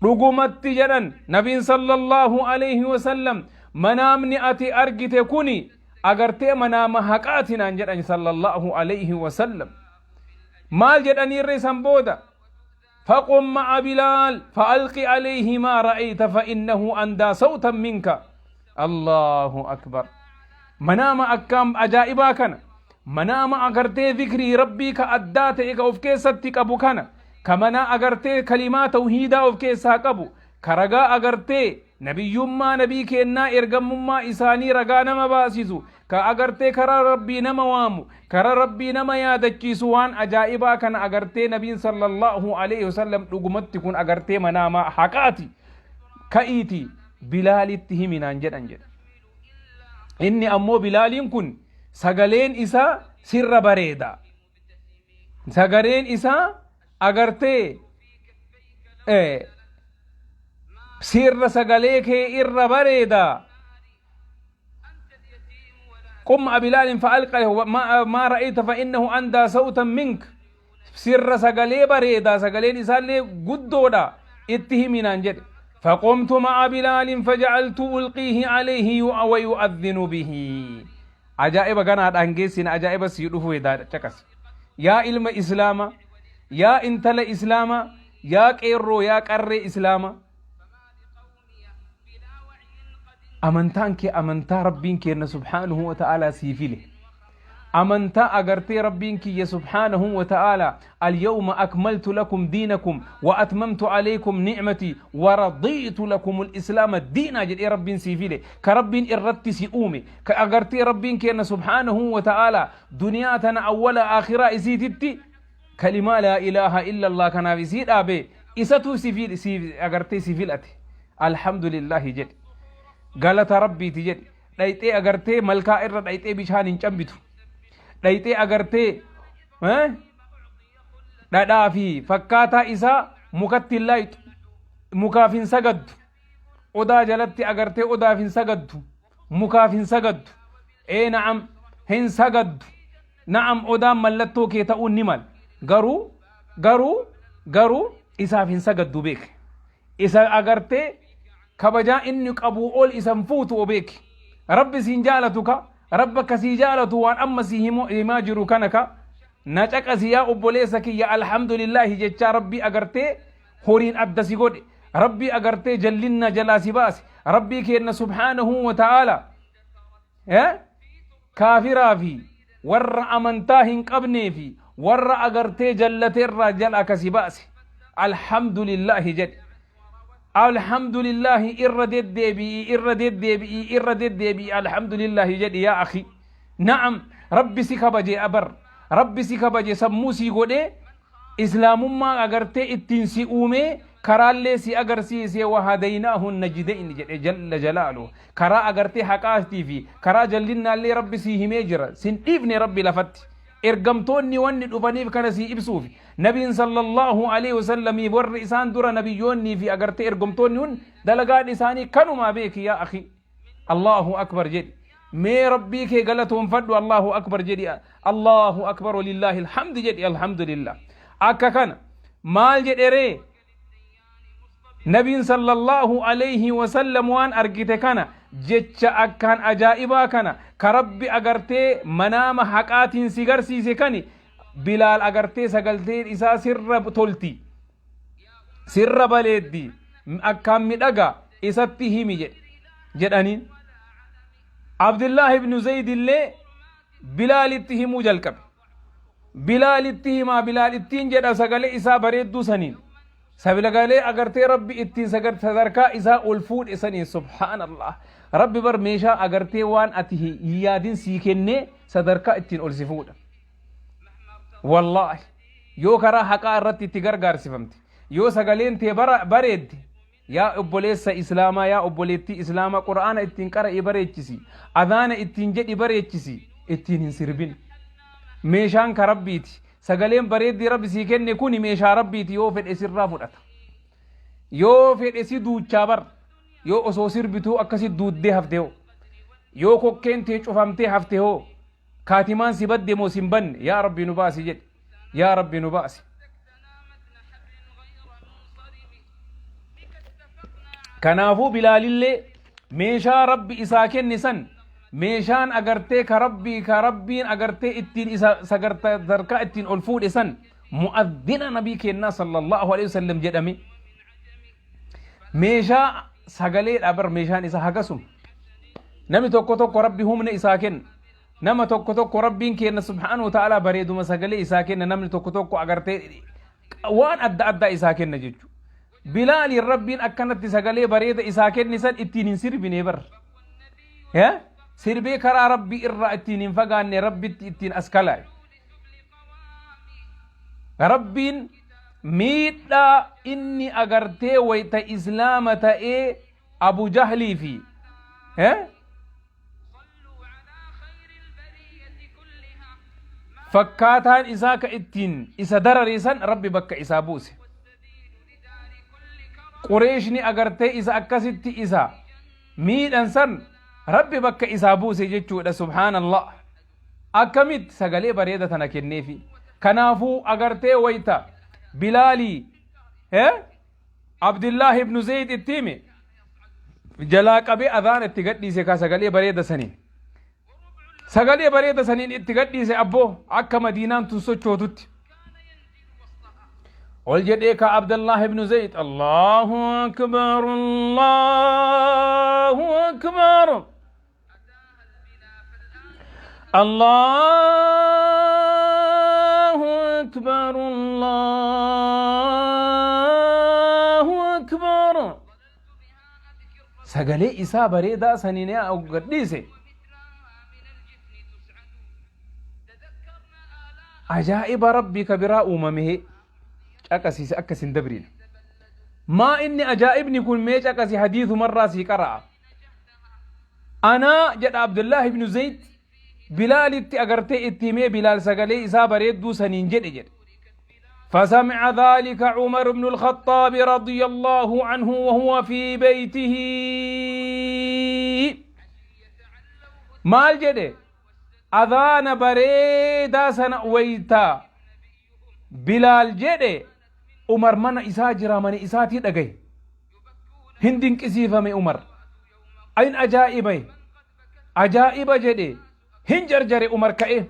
Dhugumatti jedhan nabiin sallallahu alayhi wasallam, manaamni ati argite kuni agartee manaama haqaati naan jedhan sallallahu alayhi wasallam. Maal jedhaniirre isan booda? Faqum ma'a Bilaal fa'alqi alayhi maa ra'ayta fa'innahu andaa sawtan minka. Allahu akbar. Manaama akkaan ajaa'ibaa kana, manaama agartee zikrii Rabbii ka addaa ta'e ka of keessatti qabu kana, ka mana agartee kalimaa tawhiidaa of keessaa qabu, ka ragaa agartee nabiyyummaa nabii keennaa, ergamummaa isaanii ragaa nama baasisu, ka agartee karaa Rabbii nama waamu, karaa Rabbii nama yaadachiisu, waan ajaa'ibaa kana agartee nabiin sallallahu alaihi wasallam dhugumatti kun agartee manaama haqaati, ka'iiti Bilaalitti himi naan jedhan jedha. Inni ammoo Bilaaliin kun sagaleen isaa sirra bareeda, sagaleen isaa agartee sirra sagalee kee irra bareeda. قم مع بلال فألقى ما رأيت فإنه أندى صوتا منك. Sirra sagalee bareeda, sagaleen isaallee guddoodha, itti himinaan jedhe. فقمت مع بلال فجعلت ألقيه عليه ويؤذن به. Ajaa'iba ganaadhaan geessina, ajaa'iba sii dhufu hedaa caqas. Yaa ilma islaama, yaa intala islaama, yaa qeerroo, yaa qarree islaama, amantaan kee amantaa Rabbiin kenna subhaanahu wa ta'aalaa sii file, amantaa agartee Rabbiin kiyya subhaanahu wa ta'aalaa "اليوم أكملت لكم دينكم وأتممت عليكم نعمتي ورضيت لكم الإسلام دينا" jedhee Rabbiin sii file, ka Rabbiin irratti si uume, ka agartee Rabbiin kenna subhaanahu wa ta'aalaa duniyaa tana awwala aakhiraa isiititti kalimaa laa ilaaha illa Allah kanaaf isii dhaabe, isatu si agartee si filate. Alhamdulillahi jedhe, galata Rabbiiti jedhe. Dhayxee agartee malkaa irra dhayxee bishaan hin cambitu, dhayxee agartee dhadhaa fi fakkaataa isaa mukatti hin laayxu, mukaaf hin sagaddu, odaa jalatti agartee odaaf hin sagaddu, mukaaf hin sagaddu. Ee na'am, hin sagaddu. Na'am, odaan mallattoo kee ta'uun ni mala, garuu isaaf hin sagaddu beek. Isa agartee kabajaa inni qabuu ol isan fuutu obeeki. Rabbi siin jaalatu, ka Rabbi akkasii jaalatu, waan amma si himaa jiru kana ka na caqasi yaa obboleessa kiyya. Alhamdulillahi jechaa Rabbii agartee horiin adda si godhe, Rabbii agartee jallinna jalaa si baase, Rabbii keenna subhaanahu wa ta'aala kaafiraa fi warra amantaa hin qabnee fi warra agartee jallateerraa jala akkasi baase, alhamdulillahi jedhe. Alhamdulillahi irra deddeebi'i, irra deddeebi'i, irra deddeebi'i, alhamdulillahi jedhi yaa akhi. Na'am, Rabbi si kabaje abar, Rabbi si kabaje, sammuu si godhee, islaamummaa agartee ittiin si uumee, karaallee si agarsiise. وهديناه النجدين jedhe jalla jalaalu. Karaa agartee haqaatii fi karaa jallinnaallee Rabbi si himee jira, sin dhiifne Rabbi lafatti. Ergamtoonni wanni dhufaniif kana si ibsuuf. Nabiin sallallahu alaihi wasallamii, warri isaan dura nabiyyoonnii fi agartee ergamtoonni hun dalagaan isaanii kanumaa beeki yaa akhi. Allahu akbar jedhi. Mee Rabbii kee galatoonfadhu, Allahu akbar jedhi, Allahu akbar, walillahi alhamdi jedhi, alhamdulillah. Akka kana maal jedheree nabiin sallallahu alayhi wasallam? Waan argite kana, jecha akkaan ajaa'ibaa kana, ka Rabbi agartee manaama haqaatiin si garsiise kani, Bilaal agartee sagalteen isaa sirra tolti, sirra baleeddi, akkaan midhaga, isatti himi jedhe jedhaniin. Abdullah ibnu Zayd illee Bilaalitti himuu jalqabe. Bilaalitti himaa, Bilaal ittiin jedha sagalee isaa bareedduu saniin, sagalee agartee Rabbi ittiin sadarkaa isaa ol fuudhe saniin. Subhaanallah, Rabbi bar meeshaa agartee waan ati hin yaadin sii kennee sadarkaa ittiin ol si fuudha. Wallaahi, yoo karaa haqaa irratti itti gargaarsifamte, yoo sagaleen tee bareedde, yaa obboleessa islaamaa, yaa obboleettii islaamaa, Qur'aana ittiin qara'ii bareechisi, adhaana ittiin jedhi bareechisi, ittiin hin sirbin. Meeshaan ka Rabbiiti. Sagaleen bareeddii Rabbi sii kenne kuni meeshaa Rabbiiti yoo fedhe sirraa fudhata. Yoo fedhe si duuchaa bar. Yoo osoo sirbituu akkasi duuddee hafte hoo. Yoo kokkeen tee cufamtee hafte hoo. Kaatimaan si badde moo sin banne yaa Rabbi nu baasi jedhi. Yaa Rabbi nu baasi. Kanaafuu Bilaalillee meeshaa Rabbi isaa kenne san meeshaan agartee ka Rabbii ka Rabbiin agartee ittiin isa sagarta sadarkaa ittiin ol fuudhe san mu'addina nabii kennaa sallallahu alaihi wasallam jedhame meeshaa sagaleedha bar meeshaan isaa hagasuma namni tokko tokko Rabbi humna isaa kenna nama tokko tokko Rabbiin kenna subhaanahu wa ta'ala bareeduma sagalee isaa kenna namni tokko tokko agartee waan adda addaa isaa kenna jechuudha. Bilaaliin Rabbiin akkanatti sagalee bareeda isaa kenne san ittiin hin sirbine bar. Sirbee karaa Rabbii irraa ittiin hin fagaanne Rabbitti ittiin as kalaa'e. Rabbiin miidhaa inni agartee wayta islaama ta'ee Abu Jahlii fi fakkaataan isaa ka ittiin isa darare san Rabbi bakka isaa buuse. Qureeshni agartee isa akkasitti isa miidhan san Rabbi bakka isaa buuse jechuudha subhaanallah. Akkamitti sagalee bareeda tana kenneefi. Kanaafuu agartee wayta Bilaalii Abdullah ibnu Zayd itti hime jalaa qabee adhaana itti gadhiise kaa sagalee bareeda saniin. Sagalee bareeda saniin itti gadhiise abboo akka Madiinaan tun sochootutti. Ol jedhee kaa Abdullah ibnu Zayd Allahu akbar Allahu akbar. Allahu akbar Allahu akbar. Sagalee isaa bareedaa saniin yaa gadhiise. Ajaa'iba Rabbii ka biraa uumame caqasiise akka isin dabriina. Maa inni ajaa'ibni kun mee caqasi hadiisumarraa sii qara'a. Anaa jedha Abdullaah ibnu Zayd Bilaalitti agartee itti himee Bilaal sagalee isaa bareedduu saniin jedhe jedhe. فسمع ذلك عمر بن الخطاب رضي الله عنه وهو في بيته maal jedhe adhaana bareedaa sana wayta Bilaal jedhe Umar mana isaa jira mana isaatii dhagaye hin dinqisiifame Umar ayin ajaa'ibaye ajaa'iba jedhe hin jarjare Umar ka'e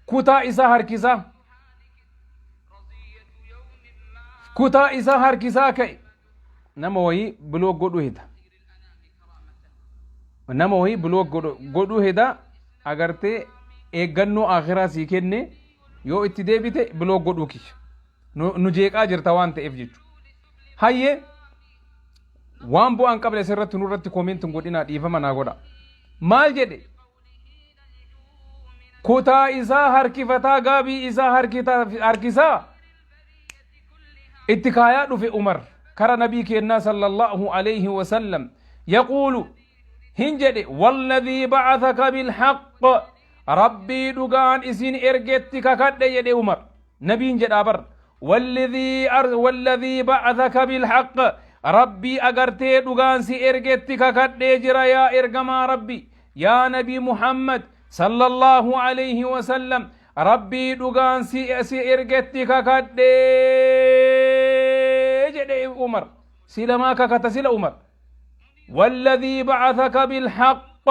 kutaa isaa harkisaa kutaa isaa harkisaa ka'e nama wayii biloo godhu hida nama wayii biloo godhuu heda agartee eeggannoo akhiraa sii kenne yoo itti deebite biloo godhuu kiyya nu jeeqaa jirta waan ta'eef jechuudha. Hayyee waan bu'aan qabne asirratti nurratti koomenti hin godhinaa dhiifama naa godha. Maal jedhe kutaa isaa harkifataa gaabii isaa harkisaa itti kaayaa dhufe Umar kara nabii keennaa sallallahu alayhi wasallam yaquulu hin jedhe walladhii ba'athaka bilhaqq rabbii dhugaan isin ergetti kakadhe jedhe Umar nabiin jedhaa bar walladhii ba'athaka bilhaqq rabbii agartee dhugaan si ergetti kakadhee jira yaa ergamaa rabbi yaa nabii Muhammad sallallahu alayhi wasallam Rabbii dhugaan si si ergetti kakadhe jedhe Umar. Sila maa kakata sila Umar. والذي بعثك بالحق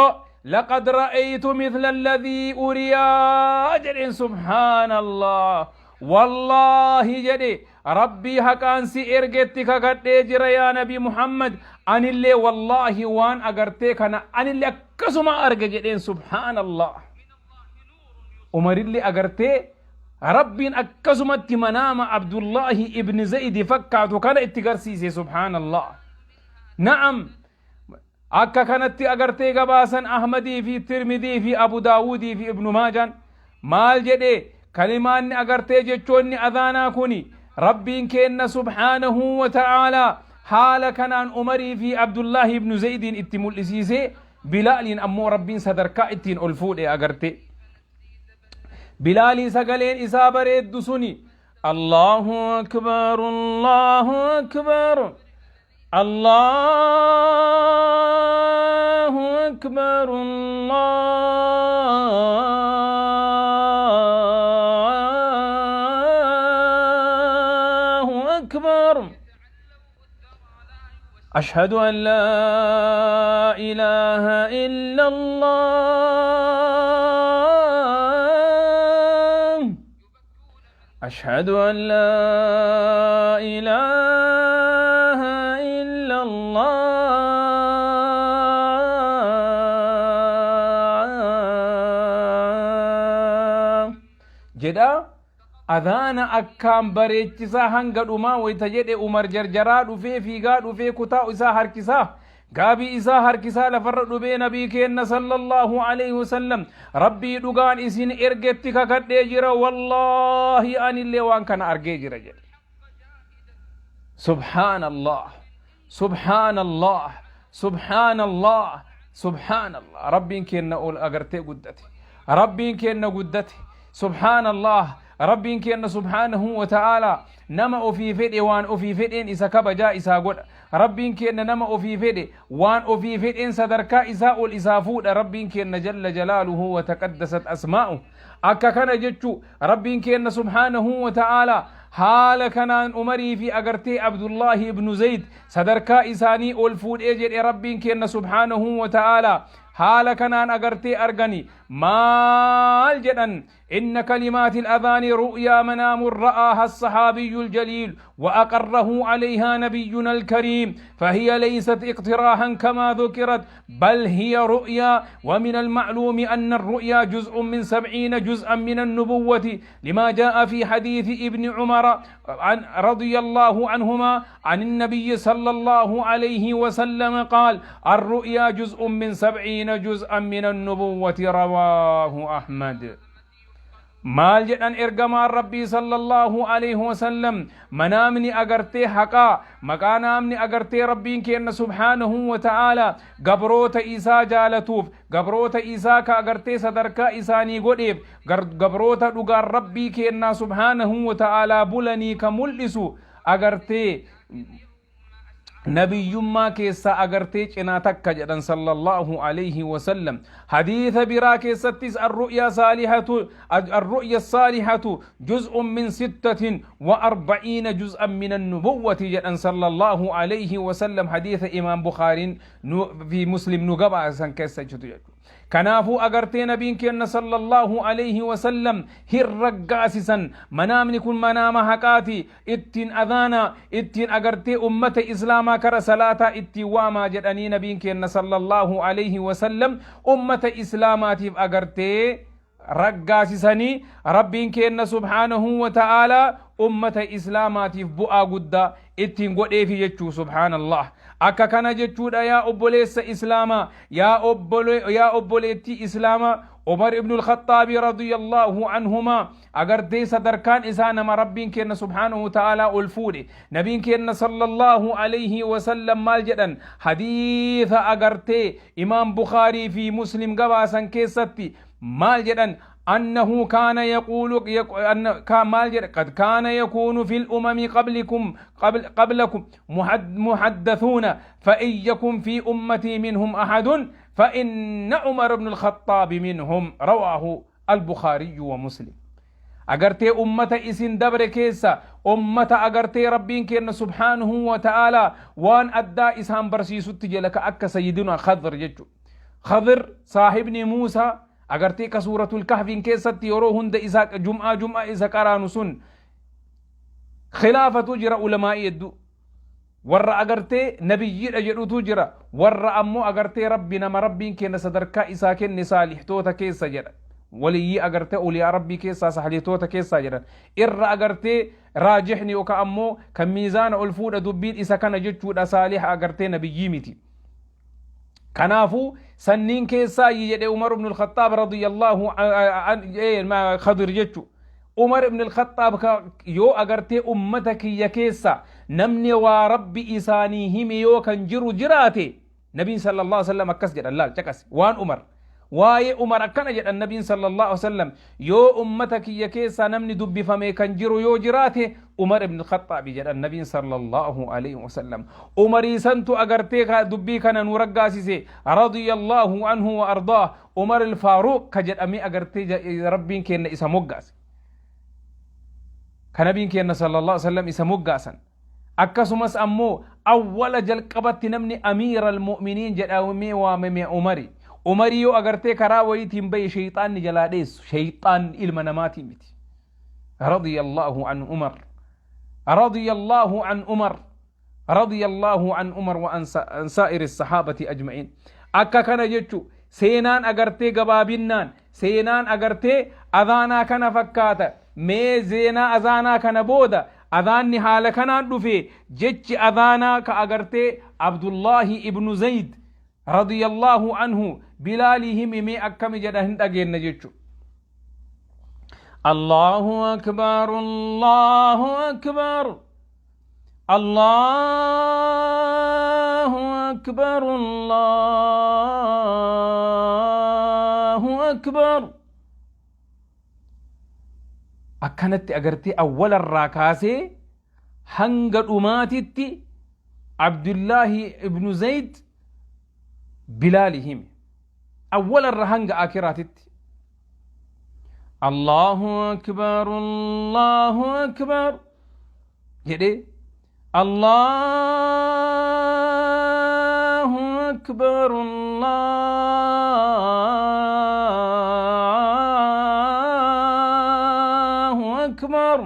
لقد رأيت مثل الذي أريا jedheen سبحان الله والله jedhe rabbii haqaan si ergetti kakadhee jira yaa nabi Muhammad anillee wallaahi waan agartee kana anillee akkasuma arge jedheen سبحان الله Umarillee agartee Rabbiin akkasumatti manaama Abdullaahi ibn Zaydi fakkaatu kana itti garsiise subhaanallah. Na'am akka kanatti agartee gabaasan Ahmadii fi Tirmidii fi Abu Daawudii fi Ibnu Maajaan maal jedhee kalimaanni agartee jechoonni adhaanaa kuni Rabbiin keenna subhaanahu wa ta'aalaa haala kanaan Umarii fi Abdullaahi ibnu Zaydiin itti mul'isiisee Bilaaliin ammoo Rabbiin sadarkaa ittiin ol fuudhe agarte. Bilaalii sagaleen isaa bareeddu suni Allahu akbar, Allahu akbar, Allahu akbar, Allahu akbar, أشهد أن لا إله إلا الله، أشهد أن لا إله إلا الله jedha. Adhaana akkaan bareechisaa hanga dhumaa wayta jedhe, Umar jarjaraa dhufee, fiigaa dhufee, kutaa isaa harkisaa, gaabii isaa harkisaa lafarra dhubee, Nabii keenna sallallahu alaihi wasallam, "Rabbii dhugaan isin ergetti kakadhee jira, wallaahi anillee waan kana argee jira," jedhe. Subhaanallah, subhaanallah, subhaanallah, subhaanallah! Rabbiin keenna ol agartee guddate, Rabbiin keenna guddate. Subhaanallah! Rabbiin keenna subhaanahu wa ta'aalaa nama ofii fedhe waan ofii fedheen isa kabajaa isaa godha. Rabbiin keenna nama ofii fedhe waan ofii fedheen sadarkaa isaa ol isaa fuudha. Rabbiin keenna jalla jalaaluhu wa taqaddasat asmaa'u akka kana jechuu. Rabbiin keenna subhaanahu wa ta'aalaa haala kanaan Umarii fi agartee Abdullaahi ibnu Zayd sadarkaa isaanii ol fuudhee jedhe. Rabbiin keenna subhaanahu wa ta'aalaa haala kanaan agartee argani maal jedhan? إن كلمات الأذان رؤيا منام رآها الصحابي الجليل وأقره عليها نبينا الكريم، فهي ليست اقتراحا كما ذكرت، بل هي رؤيا. ومن المعلوم أن الرؤيا جزء من 70 جزءا من النبوة، لما جاء في حديث ابن عمر عن رضي الله عنهما عن النبي صلى الله عليه وسلم قال: الرؤيا جزء من 70 جزءا من النبوة. رواه أحمد. Maal jedhan ergamaan Rabbii sallallahu alaihi wasallam? Manaamni agartee haqaa maqaa naamni agartee Rabbiin kenna subhaanahu wa ta'aalaa gabroota isaa jaalatuuf, gabroota isaa ka agartee sadarkaa isaanii godheef, gabroota dhugaan Rabbii kennaa subhaanahu wa ta'aalaa bulanii ka mul'isu, agartee nabiyyummaa keessaa agartee cinaa takka jedhan sallallahu alayhi wasallam. Hadiisa biraa keessattis الرؤيا صالحة الرؤيا الصالحة جزء من 46 جزءا من النبوة jedhan sallallahu alayhi wasallam. Hadiisa Imaam Bukaariin fi Muslim nu gabaasan keessa jirtu jechuudha. Kanaafuu agartee nabiin kenna sallallahu alayhi wasallam hin raggaasisan. Manaamni kun manaama haqaati, ittiin adhaana, ittiin agartee ummata Islaamaa kara salaataa ittiin waamaa jedhanii nabiin kenna sallallahu alayhi wasallam ummata Islaamaatiif agartee raggaasisanii. Rabbiin kenna subhaanahu wa ta'aalaa ummata Islaamaatiif bu'aa guddaa ittiin godheefi jechuu. Subhaanallah! Akka kana jechuudha. Yaa obboleessa Islaamaa, yaa obboleettii Islaamaa, Umar ibn al-Khaxaabi radiyallahu anhumaa agartee sadarkaan isaa nama Rabbiin kenna subhaanahu wa ta'aalaa ol fuudhe. Nabiin kenna sallallahu alayhi wasallam maal jedhan? Hadiisa agartee Imaam Bukaarii fi Muslim gabaasan keessatti maal jedhan? أنه كان يقول أن كان maal jedha? قد كان يكون في الأمم قبلكم قبل قبلكم محدثون، فإن يكن في أمتي منهم أحد فإن عمر بن الخطاب منهم. رواه البخاري ومسلم. Agartee ummata isin dabre keessa ummata agartee Rabbiin kenna subhaanahu wa ta'aalaa waan addaa isaan barsiisutti jala ka akka sayyidina Khadr jechu. Khadr saahibni Muusaa agartee ka Suuratul Kahfiin keessatti yeroo hunda isaa jum'aa jum'aa isa qaraanu sun, khilaafatu jira ulamaa'ii hedduu. Warra agartee nabiyyiidha jedhutu jira, warra ammoo agartee Rabbi nama Rabbiin kenna sadarkaa isaa kenne saalihtoota keessa jedha, waliyyii agartee uliyaa Rabbii keessaa saalihtoota keessaa jedhan. Irra agartee raajixni yookaan ammoo kan miizaana ol fuudha dubbiin isa kana jechuudha, saaliha agartee nabiyyii miti. Kanaafuu sanniin keessaa jedhe Umar ibn al-Khattaab radiyallahu Khadir jechu. Umar ibn al-Khattaab yoo agartee ummata kiyya keessa namni waa Rabbi isaanii hime yoo kan jiru jiraate, Nabiin sallallahu alaihi wasallam akkas jedhan. Laal, caqas waan Umar. Waa'ee Umar akkana jedhan Nabiin sallallahu alaihi wasallam: yoo ummata kiyya keessaa namni dubbifame kan jiru yoo jiraate, Umar ibn Khaxaabi jedhan Nabiin sallallahu alaihi wasallam. Umarii santu agartee dubbii kana nu raggaasise, radiyallahu anhu wa ardaah. Umar al-Faaruq ka jedhamee agartee Rabbiin kenna isa moggaase, ka Nabiin kenna sallallahu alaihi wasallam isa moggaasan. Akkasumas ammoo awwala jalqabatti namni amiira almu'miniin jedhamee waamame Umari. Umarii yoo agartee karaa wayiitiin bahe, sheyxaanni jalaa dheessu, sheyxaanni ilma namaatii miti. Radiyallahu an Umar, radiyallahu an Umar, radiyallahu an Umar wa an saa'iri sahaabati ajma'iin. Akka kana jechu seenaan agartee gabaabinnaan seenaan agartee azaanaa kana fakkaata. Mee seenaa azaanaa kana booda azaanni haala kanaan dhufe, jechi azaanaa ka agartee Abdullaahi ibnu Zayd radiyallahu anhu Bilaalii himi mee akkami jedha hin dhageenna jechu. Allahu akbar, Allahu akbar, Allahu akbar, Allahu akbar. Akkanatti agartee awwalarraa kaasee hanga dhumaatitti Abdullaahi ibnu Zayd Bilaali hime, awwalarra hanga akiraatitti. Allahu akbar, Allahu akbar jedhee, Allahu akbar, Allahu akbar,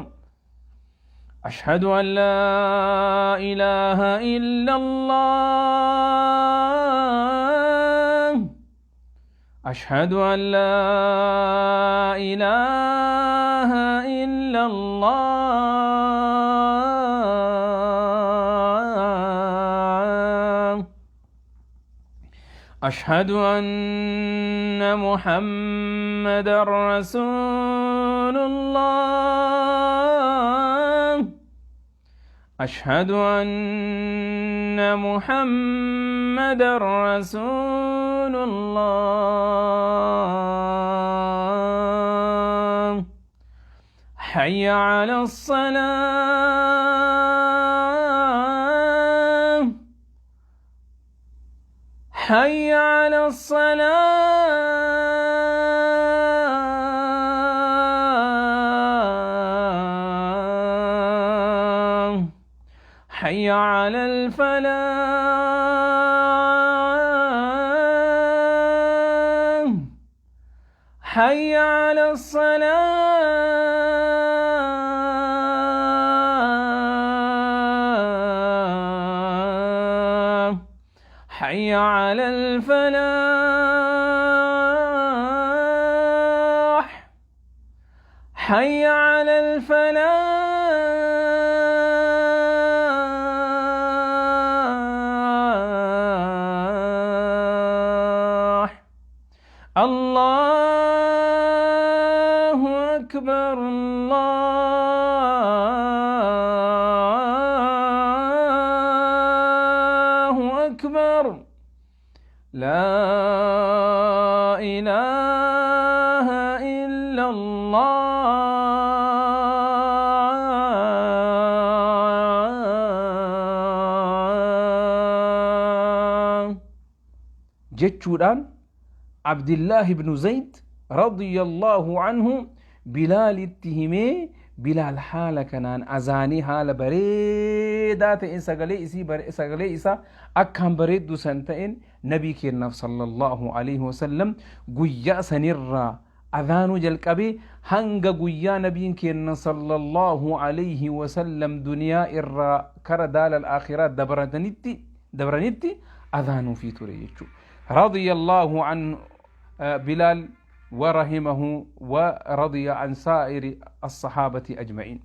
أشهد أن لا إله إلا الله، أشهد أن لا إله إلا الله، أشهد أن محمد رسول الله، أشهد أن محمد رسول الله، حي على الصلاة، حي على الصلاة، حي على الفلاح، حي على الصلاة، حي على الفلاح، حي على الفلاح، الله أكبر، الله أكبر، لا إله إلا الله jechuudhaan Abdillaah ibnu Zayd radiyallahu anhu Bilaalitti himee, Bilaal haala kanaan azaanii haala bareedaa ta'een, sagalee isii sagalee isaa akkaan bareeddu san ta'een Nabii keennaaf sallallahu alaihi wasallam guyyaa sanirraa azaanuu jalqabee hanga guyyaa Nabiin keenna sallallahu alaihi wasallam duniyaa irraa kara daala al-akhiraa dabranitti azaanuu fi ture jechuudha. Radiyallahu an Bilaal ورحمه ورضي عن سائر الصحابة أجمعين.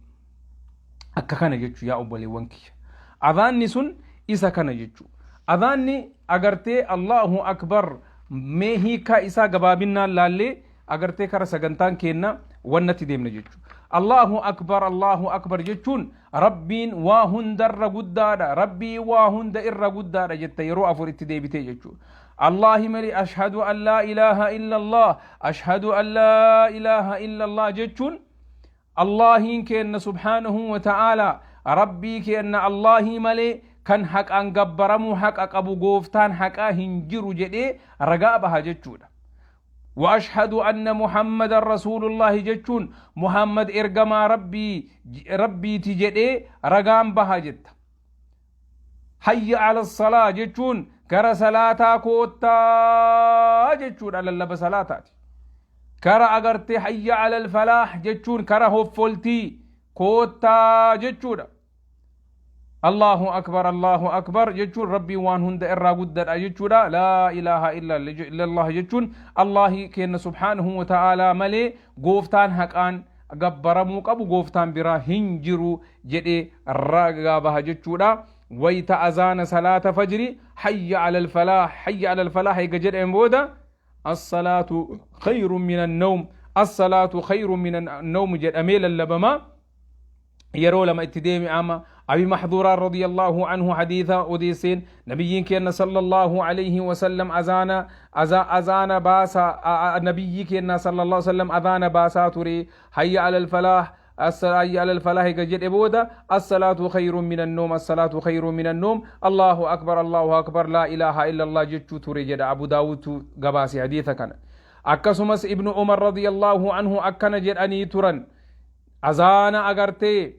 Akka kana jechuu yaa obboleewwan kiyya. Adhaanni sun isa kana jechuu. Adhaanni agartee Allahu akbar, mee hiikaa isaa gabaabinnaan laallee agartee kara sagantaan keenna wannatti deemna jechuu. Allahu akbar, Allahu akbar jechuun Rabbiin waa hundarra guddaadha, Rabbii waa hunda irra guddaadha jetta yeroo afur itti deebitee jechuudha. Allahi malee, ashhadu an laa ilaaha illallah, ashhadu an laa ilaaha illallah jechuun Allahiin keenna subhaanahu wa ta'aalaa, Rabbii keenna Allahii malee kan haqaan gabbaramuu haqa qabu gooftaan haqaa hin jiru jedhee ragaa baha jechuudha. Wa ashhadu anna Muhammadan rasuulullaahi jechuun Muhammad ergamaa Rabbii Rabbiiti jedhee ragaan baha jetta. Hayya ala salaa jechuun gara salaataa koottaa jechuudha, lallaba salaataati. Kara agartee hayya alal falaah jechuun kara hoffoltii koottaa jechuudha. Allahu akbar, Allahu akbar jechuun Rabbiin waan hunda irraa guddadha jechuudha. Laa ilaaha illallah jechuun Allahi kenna subhaanahu wa ta'aalaa malee gooftaan haqaan gabbaramuu qabu gooftaan biraa hin jiru jedhee ragaa baha jechuudha. Wayta azaana salaata fajri hayya alal falaah, hayya alal falaah eega jedheen booda as-salaatu khayrun minan nawm, as-salaatu khayrun minan nawm jedhamee lallabama. Yeroo lama itti deebi'ama. Abi Maxduuraan radiyallahu anhu hadiisa odeesseen, nabiyyiin keenna sallallahu alayhi wasallam azaana baasa, nabiyyii keenna sallallahu alayhi wasallam azaana baasaa ture. Hayya alal falaah, hayya alal falaah eega jedhe booda as-salaatu khayrun minan nawm, as-salaatu khayrun minan nawm, Allahu akbar, Allahu akbar, laa ilaaha illallah jechuu ture jedha. Abu Daawudtu gabaase hadiisa kana. Akkasumas Ibnu Umar radiyallahu anhu akkana jedhanii turan: azaana agartee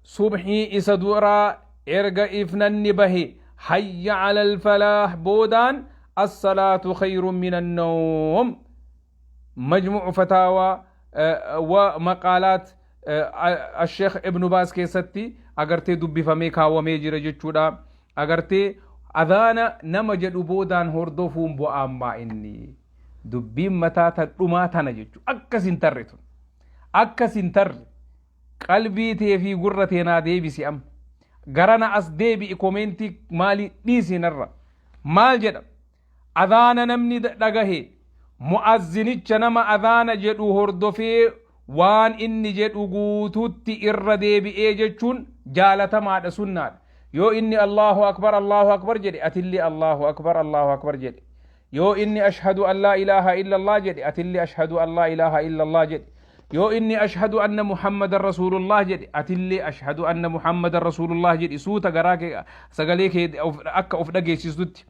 subhii isa duraa erga ifnanni bahe hayya alal falaah boodaan as-salaatu khayrun minan nawm. Majmuucu fataawaa wa maqaalaat Asheekh Ibnu Baas keessatti agartee dubbifamee kaawwamee jira jechuudha. Agartee azaana nama jedhu boodaan hordofuun bu'aan maa inni? Dubbiin mataa tan dhumaa tana jechuudha. Akkas hin tarre tun. Akkas hin tarre. Qalbii tee fi gurra tee naa deebisi amma. Garana as deebi'i, komeentii maalii dhiisi narra. Maal jedha? Adhaana namni dhagahe mu'azzinicha, nama adhaana jedhu hordofee waan inni jedhu guutuutti irra deebi'ee jechuun jaalatamaadha, sunnaadha. Yoo inni Allahu akbar, Allahu akbar jedhe, atillee Allahu akbar, Allahu akbar jedhe. Yoo inni ashhadu an laa ilaaha illallah jedhe, atillee ashhadu an laa ilaaha illallah jedhe. Yoo inni ashhadu anna Muhammadan rasuulullah jedhe, atillee ashhadu anna Muhammadan rasuulullah jedhi, suuta garaa kee sagalee kee akka of dhageessistutti.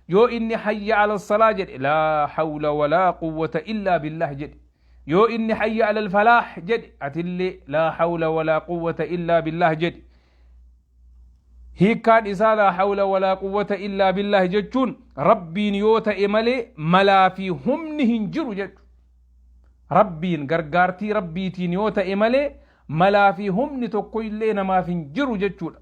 Yoo inni hayya ala salaa jedhe, laa hawla walaa quwwata illaa billah jedhe. Yoo inni hayya ala falaah jedhe, atillee laa hawla walaa quwwata illaa billah jedhe. Hiikkaan isaa laa hawla walaa quwwata illaa billah jechuun Rabbiin yoo ta'e malee malaa fi humni hin jiru jechu. Rabbiin gargaartii Rabbiitiin yoo ta'e malee malaa fi humni tokko illee namaaf hin jiru jechuudha.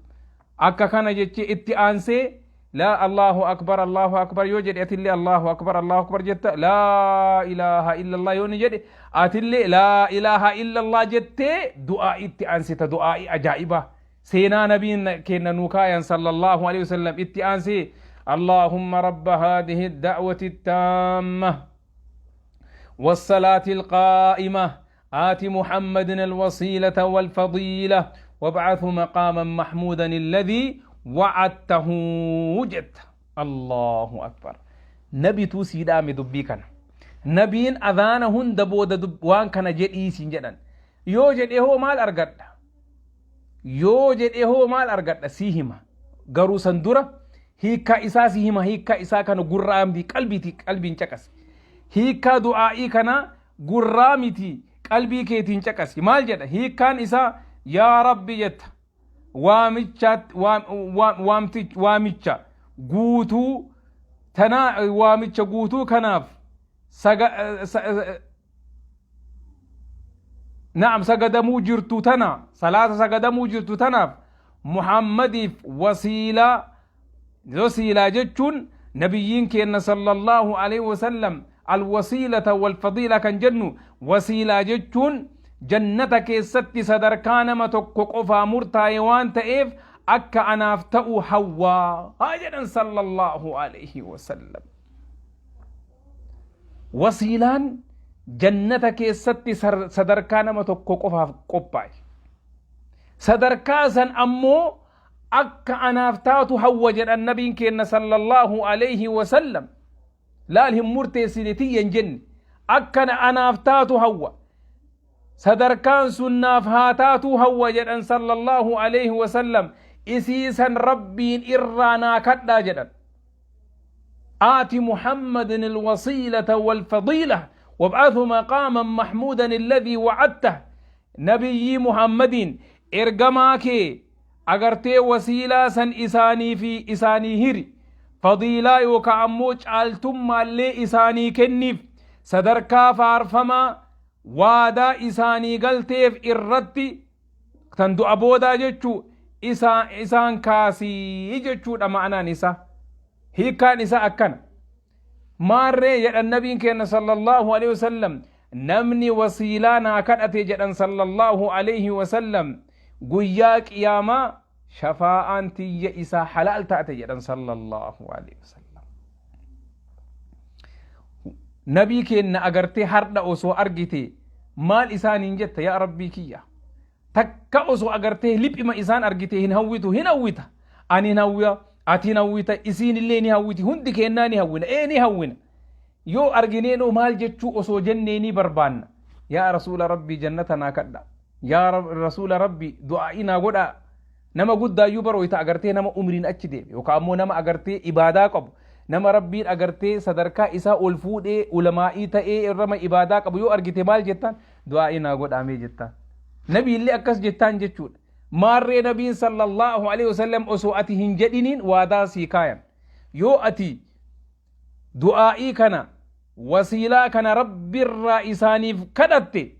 Akka kana jechee itti aansee laa Allahu akbar, Allahu akbar yoo jedhe, atillee Allahu akbar, Allahu akbar jetta. Laa ilaaha illallah yoo ni jedhe, atillee laa ilaaha illallah jettee du'aa itti aansita, du'aa'ii ajaa'ibaa seenaa nabiin kenna nuu kaayan sallallahu alaihi wasallam. Itti aansee اللهم رب هذه الدعوة التامة والصلاة القائمة آت محمد الوسيلة والفضيلة وابعثه مقاما محمودا الذي وعدته jetta. الله أكبر. Nabitu sii dhaame dubbii kana. Nabiin adhaana hunda booda waan kana jedhii siin jedhan. Yoo jedhe hoo maal argadha? Yoo jedhe hoo maal argadha? Sii hima. Garuu san dura hiikkaa isaa si hima. Hiikkaa isaa kana gurraa miti qalbiiti, qalbiin caqasi. Hiikkaa du'aa'ii kana gurraa miti qalbii keetiin caqasi. Maal jedha hiikkaan isaa? Yaa Rabbi jetta, waamicha guutuu tanaa, waamicha guutuu kanaaf saga na'am sagadamuu jirtu tana, salaata sagadamuu jirtu tanaaf Muhammadiif wasiilaa. Wasiilaa jechuun nabiyyiin keenna sallallahu alaihi wasallam, alwasiilata walfadiila kan jennu, wasiilaa jechuun jannata keessatti sadarkaa nama tokko qofaa murtaa'e waan ta'eef akka anaaf ta'u hawwaa haa jedhan sallallahu alaihi wasallam. Wasiilaan jannata keessatti sadarkaa nama tokko qofaaf qophaa'e. Sadarkaa san ammoo akka anaaf taatu hawwa jedhan nabiin keenna sallallahu alayhi wasallam. Laal hin murteessine tiyya hin jenne. Akkana anaaf taatu hawwa. Sadarkaan sun naaf haa taatuu hawwa jedhan sallallahu alayhi wasallam. Isii san Rabbiin irraa naa kadhaa jedhan. آت محمد الوسيلة والفضيلة وابعثه مقاما محمودا الذي وعدته. نبي محمد ergamaa kee agartee wasiilaa san isaanii fi isaanii hiri, fadiilaa yookaan ammoo caaltummaallee isaanii kenniif, sadarkaa faarfamaa waadaa isaanii galteef irratti tan du'a boodaa jechuu isaan kaasii jechuudha. Ma'anaan isaa, hiikkaan isaa akkana. Maarree jedhan nabiin keenya sallallahu alaihi wasallam, namni wasiilaa naa kadhate jedhan sallallahu alaihi wasallam, guyyaa qiyaamaa shafaa'aan tiyya isaa halaal taate jedhan sallallahu alaihi wasallam. Nabii keenya agartee hardha osoo argite maal isaaniin jetta? Yaa Rabbii kiyya, takka osoo agartee liphima isaan argite hin hawwitu? Hin hawwita. Ani hin hawwiya, ati hin hawwita, isiin illee ni hawwiti, hundi kennaa ni hawwina. Ee, ni hawwina. Yoo argineenoo maal jechuu osoo jennee ni barbaanna? Yaa Rasuula Rabbii, jannata naa kadha. Yaa Rasuula Rabbii, du'aa'ii naa godhaa. Nama guddaayyuu barooyta agartee nama umriin achi deeme yookaan ammoo nama agartee ibaadaa qabu, nama Rabbiin agartee sadarkaa isaa ol fuudhee ulamaa'ii ta'ee irrama ibaadaa qabu yoo argite maal jettaan? Du'aa'ii naa godhaamee jettaan. Nabi illee akkas jettaan jechuudha. Maarree nabiin sallallahu alaihi wasallam osoo ati hin jedhiniin waadaa sii kaayan. Yoo ati du'aa'ii kana, wasiilaa kana Rabbirraa isaaniif kadhatte,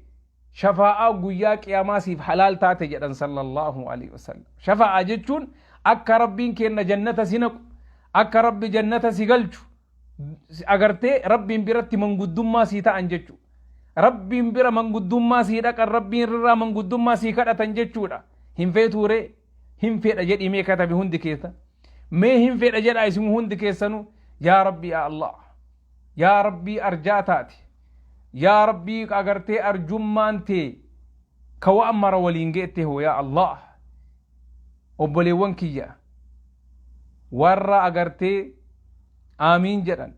shafaa'aa guyyaa qiyaamaa siif halaal taate jedhan sallallahu alaihi wasallam. Shafaa'aa jechuun akka Rabbiin kenna jannata si naqu, akka Rabbi jannata si galchu, agartee Rabbiin biratti manguddummaa sii ta'an jechuudha. Rabbiin bira manguddummaa sii dhaqan, Rabbiin irraa manguddummaa sii kadhatan jechuudha. Hin feetuuree? Hin fedha jedhi mee katabi hundi keessa. Mee hin fedha jedha isin hundi keessanuu. Yaa Rabbi, yaa Allah. Yaa Rabbii, arjaa taate. Yaa Rabbii, agartee arjummaan tee ka waan mara waliin geette hoo, yaa Allah. Obboleewwan kiyya warra agartee aamiin jedhan,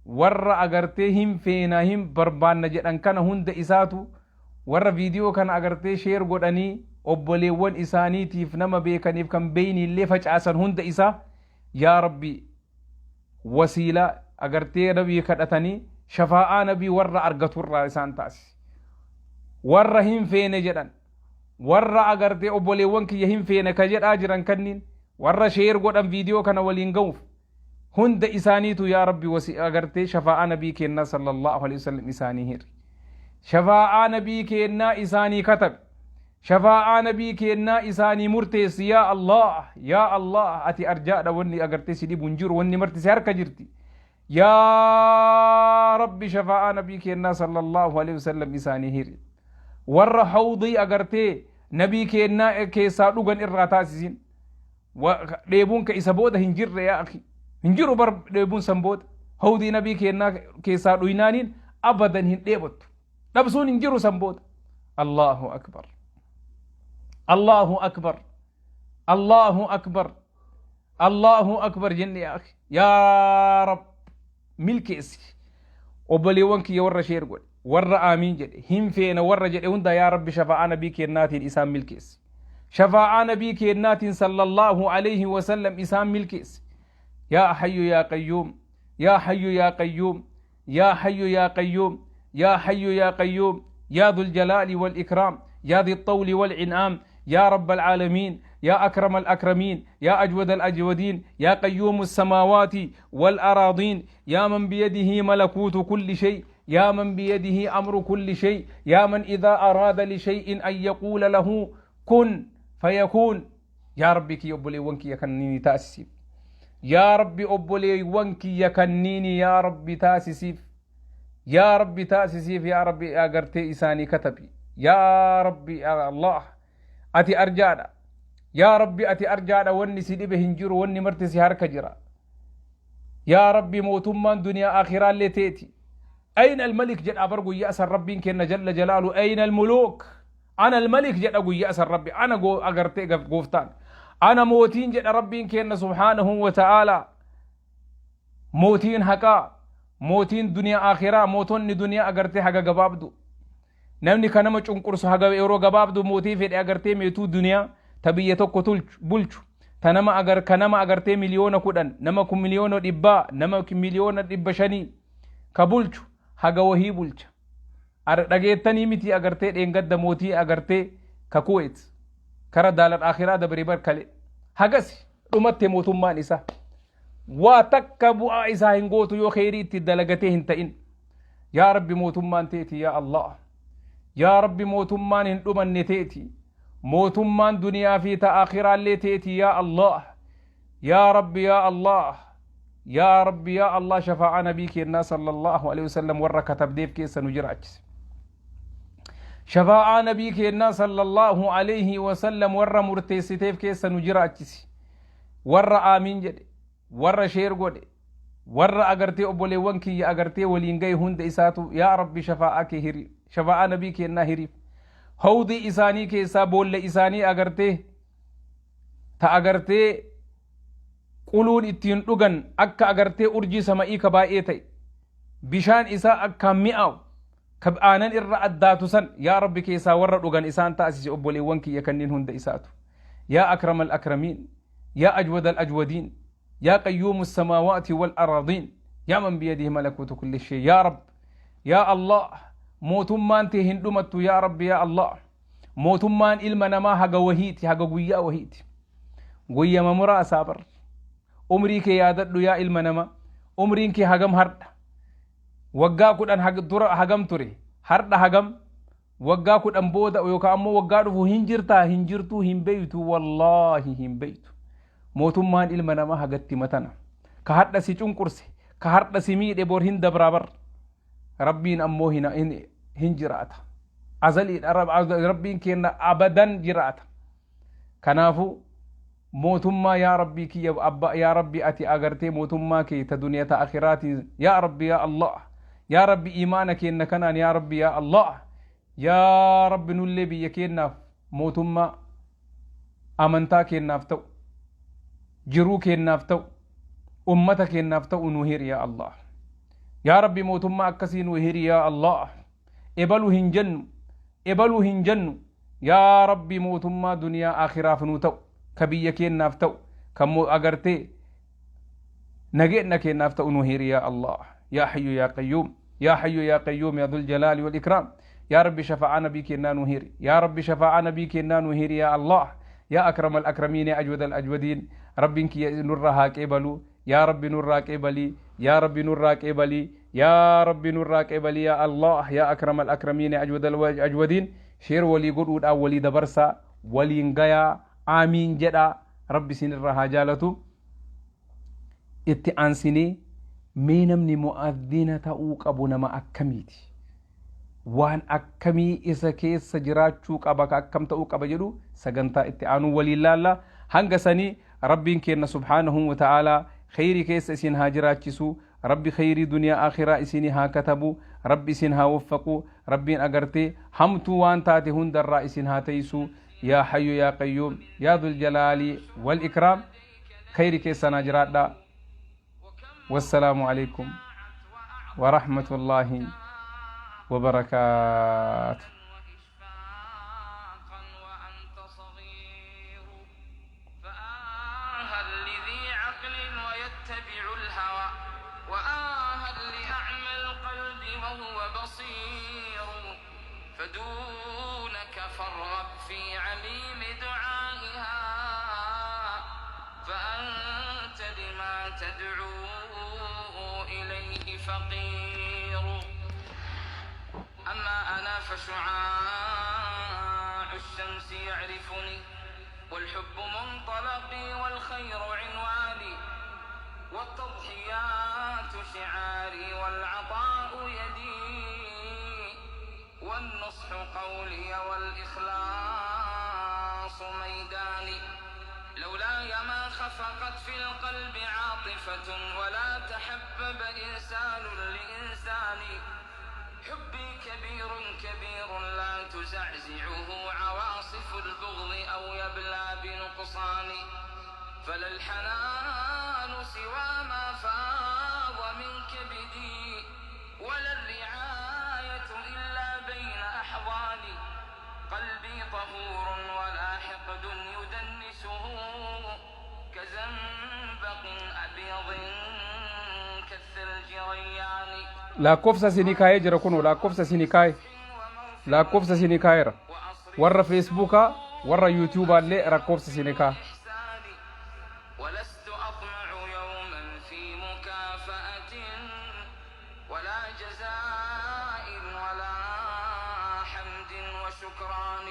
warra agartee hin feena, hin barbaanna jedhan kana hunda isaatu, warra viidiyoo kana agartee share godhanii obboleewwan isaaniitiif, nama beekaniif kan beeyni illee facaasan hunda isaa, yaa Rabbi, wasiilaa agartee nabii kadhatanii shafaa'aa nabii warra argaturraa isaan taasisi. Warra hin feene jedhan, warra agartee obboleewwan kiyya hin feene ka jedhaa jiran kanniin, warra share godhan viidiyoo kana waliin ga'uuf hunda isaaniitu, yaa Rabbi, wasi agartee shafaa'aa nabii kennaa sallallahu alaihi wasallam isaanii hiri, shafaa'aa nabii kennaa isaanii katabe, shafaa'aa nabii kennaa isaanii murteessi. Yaa Allah, yaa Allah, ati arjaadha. Wanni agartee si dhibu hin jiru, wanni marti si harka jirti. Yaa Rabbi, shafaa'aa nabii kennaa sallallahu alaihi wasallam isaanii hiri. Warra hawdii agartee nabii kennaa keessaa dhugan irraa taasisin. Dheebuun ka isa booda hin jirre, yaa akhi, hin jiru bar dheebuun san booda. Hawdii nabii kennaa keessaa dhuynaaniin abadan hin dheebottu, dhabsuun hin jiru san booda. Allahu akbar, Allahu akbar, Allahu akbar, Allahu akbar jenne. Yaa akhi, yaa Rab, milkeessi. Obboleewwan kiyya warra share godhe, warra aamiin jedhe, hin feena warra jedhe hunda, yaa Rabbi, shafaa'aa nabii kennaatiin isaan milkeessi. Shafaa'aa nabii kennaatiin sallallahu alaihi wasallam isaan milkeessi. Yaa hayyu yaa qayyuum, yaa hayyu yaa qayyuum, yaa hayyu yaa qayyuum, yaa hayyu yaa qayyuum, yaa dhul jalaali wal ikraam, yaa dhi الطول والإنعام، يا رب العالمين، يا أكرم الأكرمين، يا أجود الأجودين، يا قيوم السماوات والأراضين، يا من بيده ملكوت كل شيء، يا من بيده أمر كل شيء، يا من إذا أراد لشيء أن يقول له كن فيكون. يا ربي kiyya obboleewwan kiyya kanniini taasisiif. Yaa Rabbi, obboleewwan kiyya kanniini, yaa Rabbi, taasisiif. Yaa Rabbi, taasisiif. Yaa Rabbi, agartee isaanii katabi. Yaa Rabbi, yaa Allah, ati arjaadha. Yaa Rabbi, ati arjaadha. Wanni si dhibe hin jiru, wanni marti si harka jira. Yaa Rabbi, mootummaan duniyaa akhiraallee teeti. أين الملك jedha bar guyyaa san Rabbiin kenna jalla jalaalu. أين الملوك. Ana almalik jedha guyyaa san Rabbi. Ana agartee gooftaan. Ana mootiin jedha Rabbiin keenna subhaanahu wa ta'aalaa. Mootiin haqaa, mootiin duniyaa akhiraa, mootonni duniyaa agartee haga gabaabdu. Namni ka nama cunqursu haga yeroo gabaabdu mootii fedhe agartee meetuu duniyaa ta biyya tokko tulchu bulchu ta nama agar ka nama agartee 10,000,000 nama kun 100,000,000 nama 500,000,000 ka bulchu haga wahii bulcha. Ar dhageettanii miti agartee dheengadda mootii agartee ka Kuwait kara daalar akhiraa dabre bar kale hagasi dhumatte mootummaan isaa. Waa takka bu'aa isaa hin gootu yoo kheyrii itti dalagatee hin ta'in. Yaa Rabbi mootummaan teeti yaa Allah. Yaa Rabbi mootummaan hin dhumanne teeti. Mootummaan duniyaa fi ta akhiraallee teeti yaa Allah. Yaa Rabbi yaa Allah. Yaa Rabbi yaa Allah shafaa'aa nabii keennaa sallallahu alaihi wasallam warra katabdeef keessa nu jiraachise. Shafaa'aa nabii keennaa sallallahu alaihi wasallam warra murteessiteef keessa nu jiraachise. Warra aamiin jedhe, warra sheer godhe, warra agartee obboleewwan kiyya agartee waliin gahe hunda isaatu yaa Rabbi shafaa'aa kee hiriif, shafaa'aa nabii keennaa hiriif. Hawdii isaanii keessaa boolla isaanii agartee ta agartee quluun ittiin dhugan akka agartee urjii sama'ii ka baay'ee ta'e bishaan isaa akkaan mi'aawu ka aanan irra addaatu san yaa Rabbi keessaa warra dhugan isaan taasisi obboleewwan kiyya kanneen hunda isaatu. Yaa akramal akramiin, yaa ajwadal ajwadiin, yaa qayyuumu samaawaati wal araadiin, yaa man biyadihi malakuutu kulli shay, yaa Rabb, yaa Allah, mootummaan tee hin dhumattu yaa Rabbi yaa Allah. Mootummaan ilma namaa haga wahiiti, haga guyyaa wahiiti. Guyyama muraasaa bar. Umrii kee yaadadhu yaa ilma namaa. Umriin kee hagam hardha? Waggaa 10 dura hagam ture? Hardha hagam? Waggaa 10 booda yookaan ammoo waggaa dhufu hin jirtaa hin jirtuu hin beeytu, wallaahi hin beeytu. Mootummaan ilma namaa hagatti matana. Ka hardha si cunqurse, ka hardha si miidhe bor hin dabraa bar. Rabbiin ammoo hin jiraata. Azaliidha Rabbiin kenna abadan jiraata. Kanaafuu mootummaa yaa Rabbii kiyya abba yaa Rabbi ati agartee mootummaa kee ta duniyaa ta akhiraatiin yaa Rabbi yaa Allah yaa Rabbi imaana keenna kanaan yaa Rabbi yaa Allah yaa Rabbi nullee biyya keennaaf mootummaa amantaa keennaaf ta'u jiruu keennaaf ta'u ummata keennaaf ta'u nu hiri yaa Allah yaa Rabbi mootummaa akkasii nu hiri yaa Allah. Ebalu hin jennu, ebalu hin jennu, yaa Rabbi mootummaa duniyaa akhiraaf nuu ta'u, ka biyya keennaaf ta'u, kan agartee nageenna keennaaf ta'u nu hiri yaa Allah, yaa hayyu yaa qayyuum, yaa hayyu yaa qayyuum, yaa dhul jalaali wal ikraam. Yaa Rabbi shafaa'aa nabii keennaa nu hiri, yaa Rabbi shafaa'aa nabii keennaa nu hiri yaa Allah, yaa akrama al akramiin, yaa ajwada al ajwadiin. Rabbiin kiyya nurra haa qeebalu. Yaa Rabbi nurraa qeebali, yaa Rabbi nurraa qeebali, yaa Rabbi nurraa qeebali yaa Allah, yaa akrama al akramiin, yaa ajwada al ajwadiin. Sheer walii godhuudhaan walii dabarsaa, waliin gayaa, aamiin jedhaa. Rabbi isinirraa haa jaalatu. Itti aansinee mee namni mu'adhina ta'uu qabu nama akkamiiti? Waan akkamii isa keessa jiraachuu qaba, ka akkam ta'uu qaba jedhu sagantaa itti aanuu waliin laalla. Hanga sanii Rabbiin keenna subhaanahu wa ta'aalaa kheyrii keessa isin haa jiraachisu. Rabbi kheyrii duniyaa akhiraa isinii haa katabu. Rabbi isin haa waffaqu. Rabbiin agartee hamtuu waan taate hundarraa isin haa teeysu. Yaa hayyu yaa qayyuum, yaa dhul jalaali wal ikraam, kheyrii keessa naa jiraadhaa. Wassalaamu alaikum wa rahmatullaahi wa barakaatu. وإشفاقا وأنت صغير فآها لذي عقل ويتبع الهوى وآها لأعمى القلب وهو بصير فدونك فارغب في عميم دعائها فأنت لما تدعو إليه فقير أما أنا فشعاع الشمس يعرفني والحب منطلقي والخير عنواني والتضحيات شعاري والعطاء يدي والنصح قولي والإخلاص ميداني لولاي ما خفقت في القلب عاطفة ولا تحبب إنسان لإنسان. حبي كبير كبير لا تزعزعه عواصف البغض أو يبلى بنقصان. فلا الحنان سوى ما فاض من كبدي، ولا الرعاية إلا بين أحضاني. قلبي طهور ولا حقد يدنسه، كزنبق أبيض كالثلج ريان. Lakkoofsa isinii kaayee jira kunoo, lakkoofsa isinii kaaye, lakkoofsa isinii kaayeera. Warra Feesbuukaa, warra Yuutuubaallee lakkoofsa isinii kaaya. إحساني ولست أطمع يوما في مكافأة ولا جزاء ولا حمد وشكران،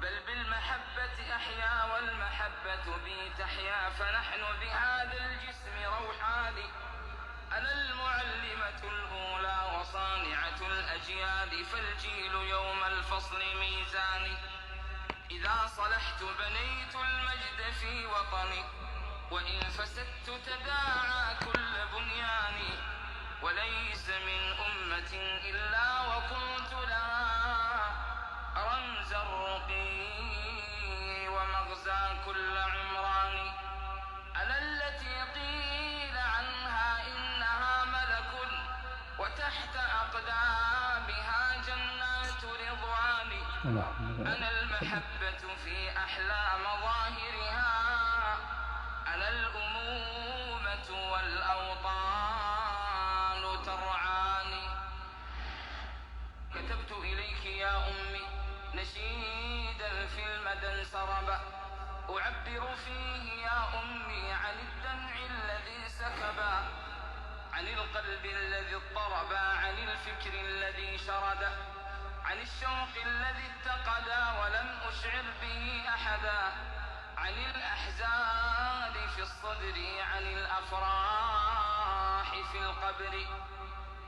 بل بالمحبة أحيا والمحبة بي تحيا، فنحن بهذا الجسم روحان. أنا المعلمة الأولى وصانعة الأجيال، فالجيل يوم الفصل ميزان. إذا صلحت بنيت المجد في وطني، وإن فسدت تداعى كل بنياني. وليس من أمة إلا وكنت لها رمز الرقي ومغزى كل عمران. أنا التي قيل عنها إنها ملك، وتحت أقدامها جنات رضوان. أنا المحبة في أحلى مظاهرها، أنا الأمومة والأوطان ترعاني. كتبت إليك يا أمي نشيدا في المدى انسربا، أعبر فيه يا أمي عن الدمع الذي سكبا، عن القلب الذي اضطربا، عن الفكر الذي شردا، عن الشوق الذي اتقدا ولم أشعر به أحدا، عن الأحزان في الصدر، عن الأفراح في القبر.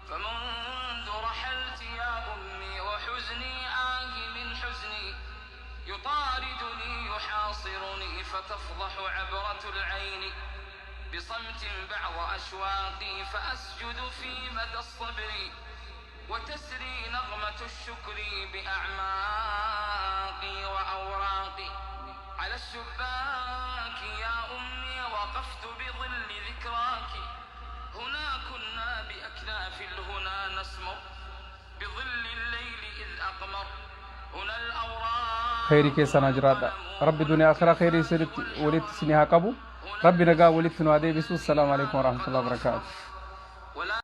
فمنذ رحلت يا أمي وحزني آه من حزني يطاردني يحاصرني، فتفضح عبرة العين بصمت بعض أشواقي، فأسجد في مدى الصبر وتسري نغمة الشكر بأعماقي وأوراقي. على الشباك يا أمي وقفت بظل ذكراك، هنا كنا بأكناف الهنا نسمر بظل الليل إذ أقمر، هنا الأوراق Khayrii keessanaa jiraadha. Rabbi duniyaa akhiraa khayrii isinitti walitti isinii haa qabu. Rabbi nagaa walitti nu haa deebisu. Assalaamu alaikum warahmatullahi wabarakaatu. ولا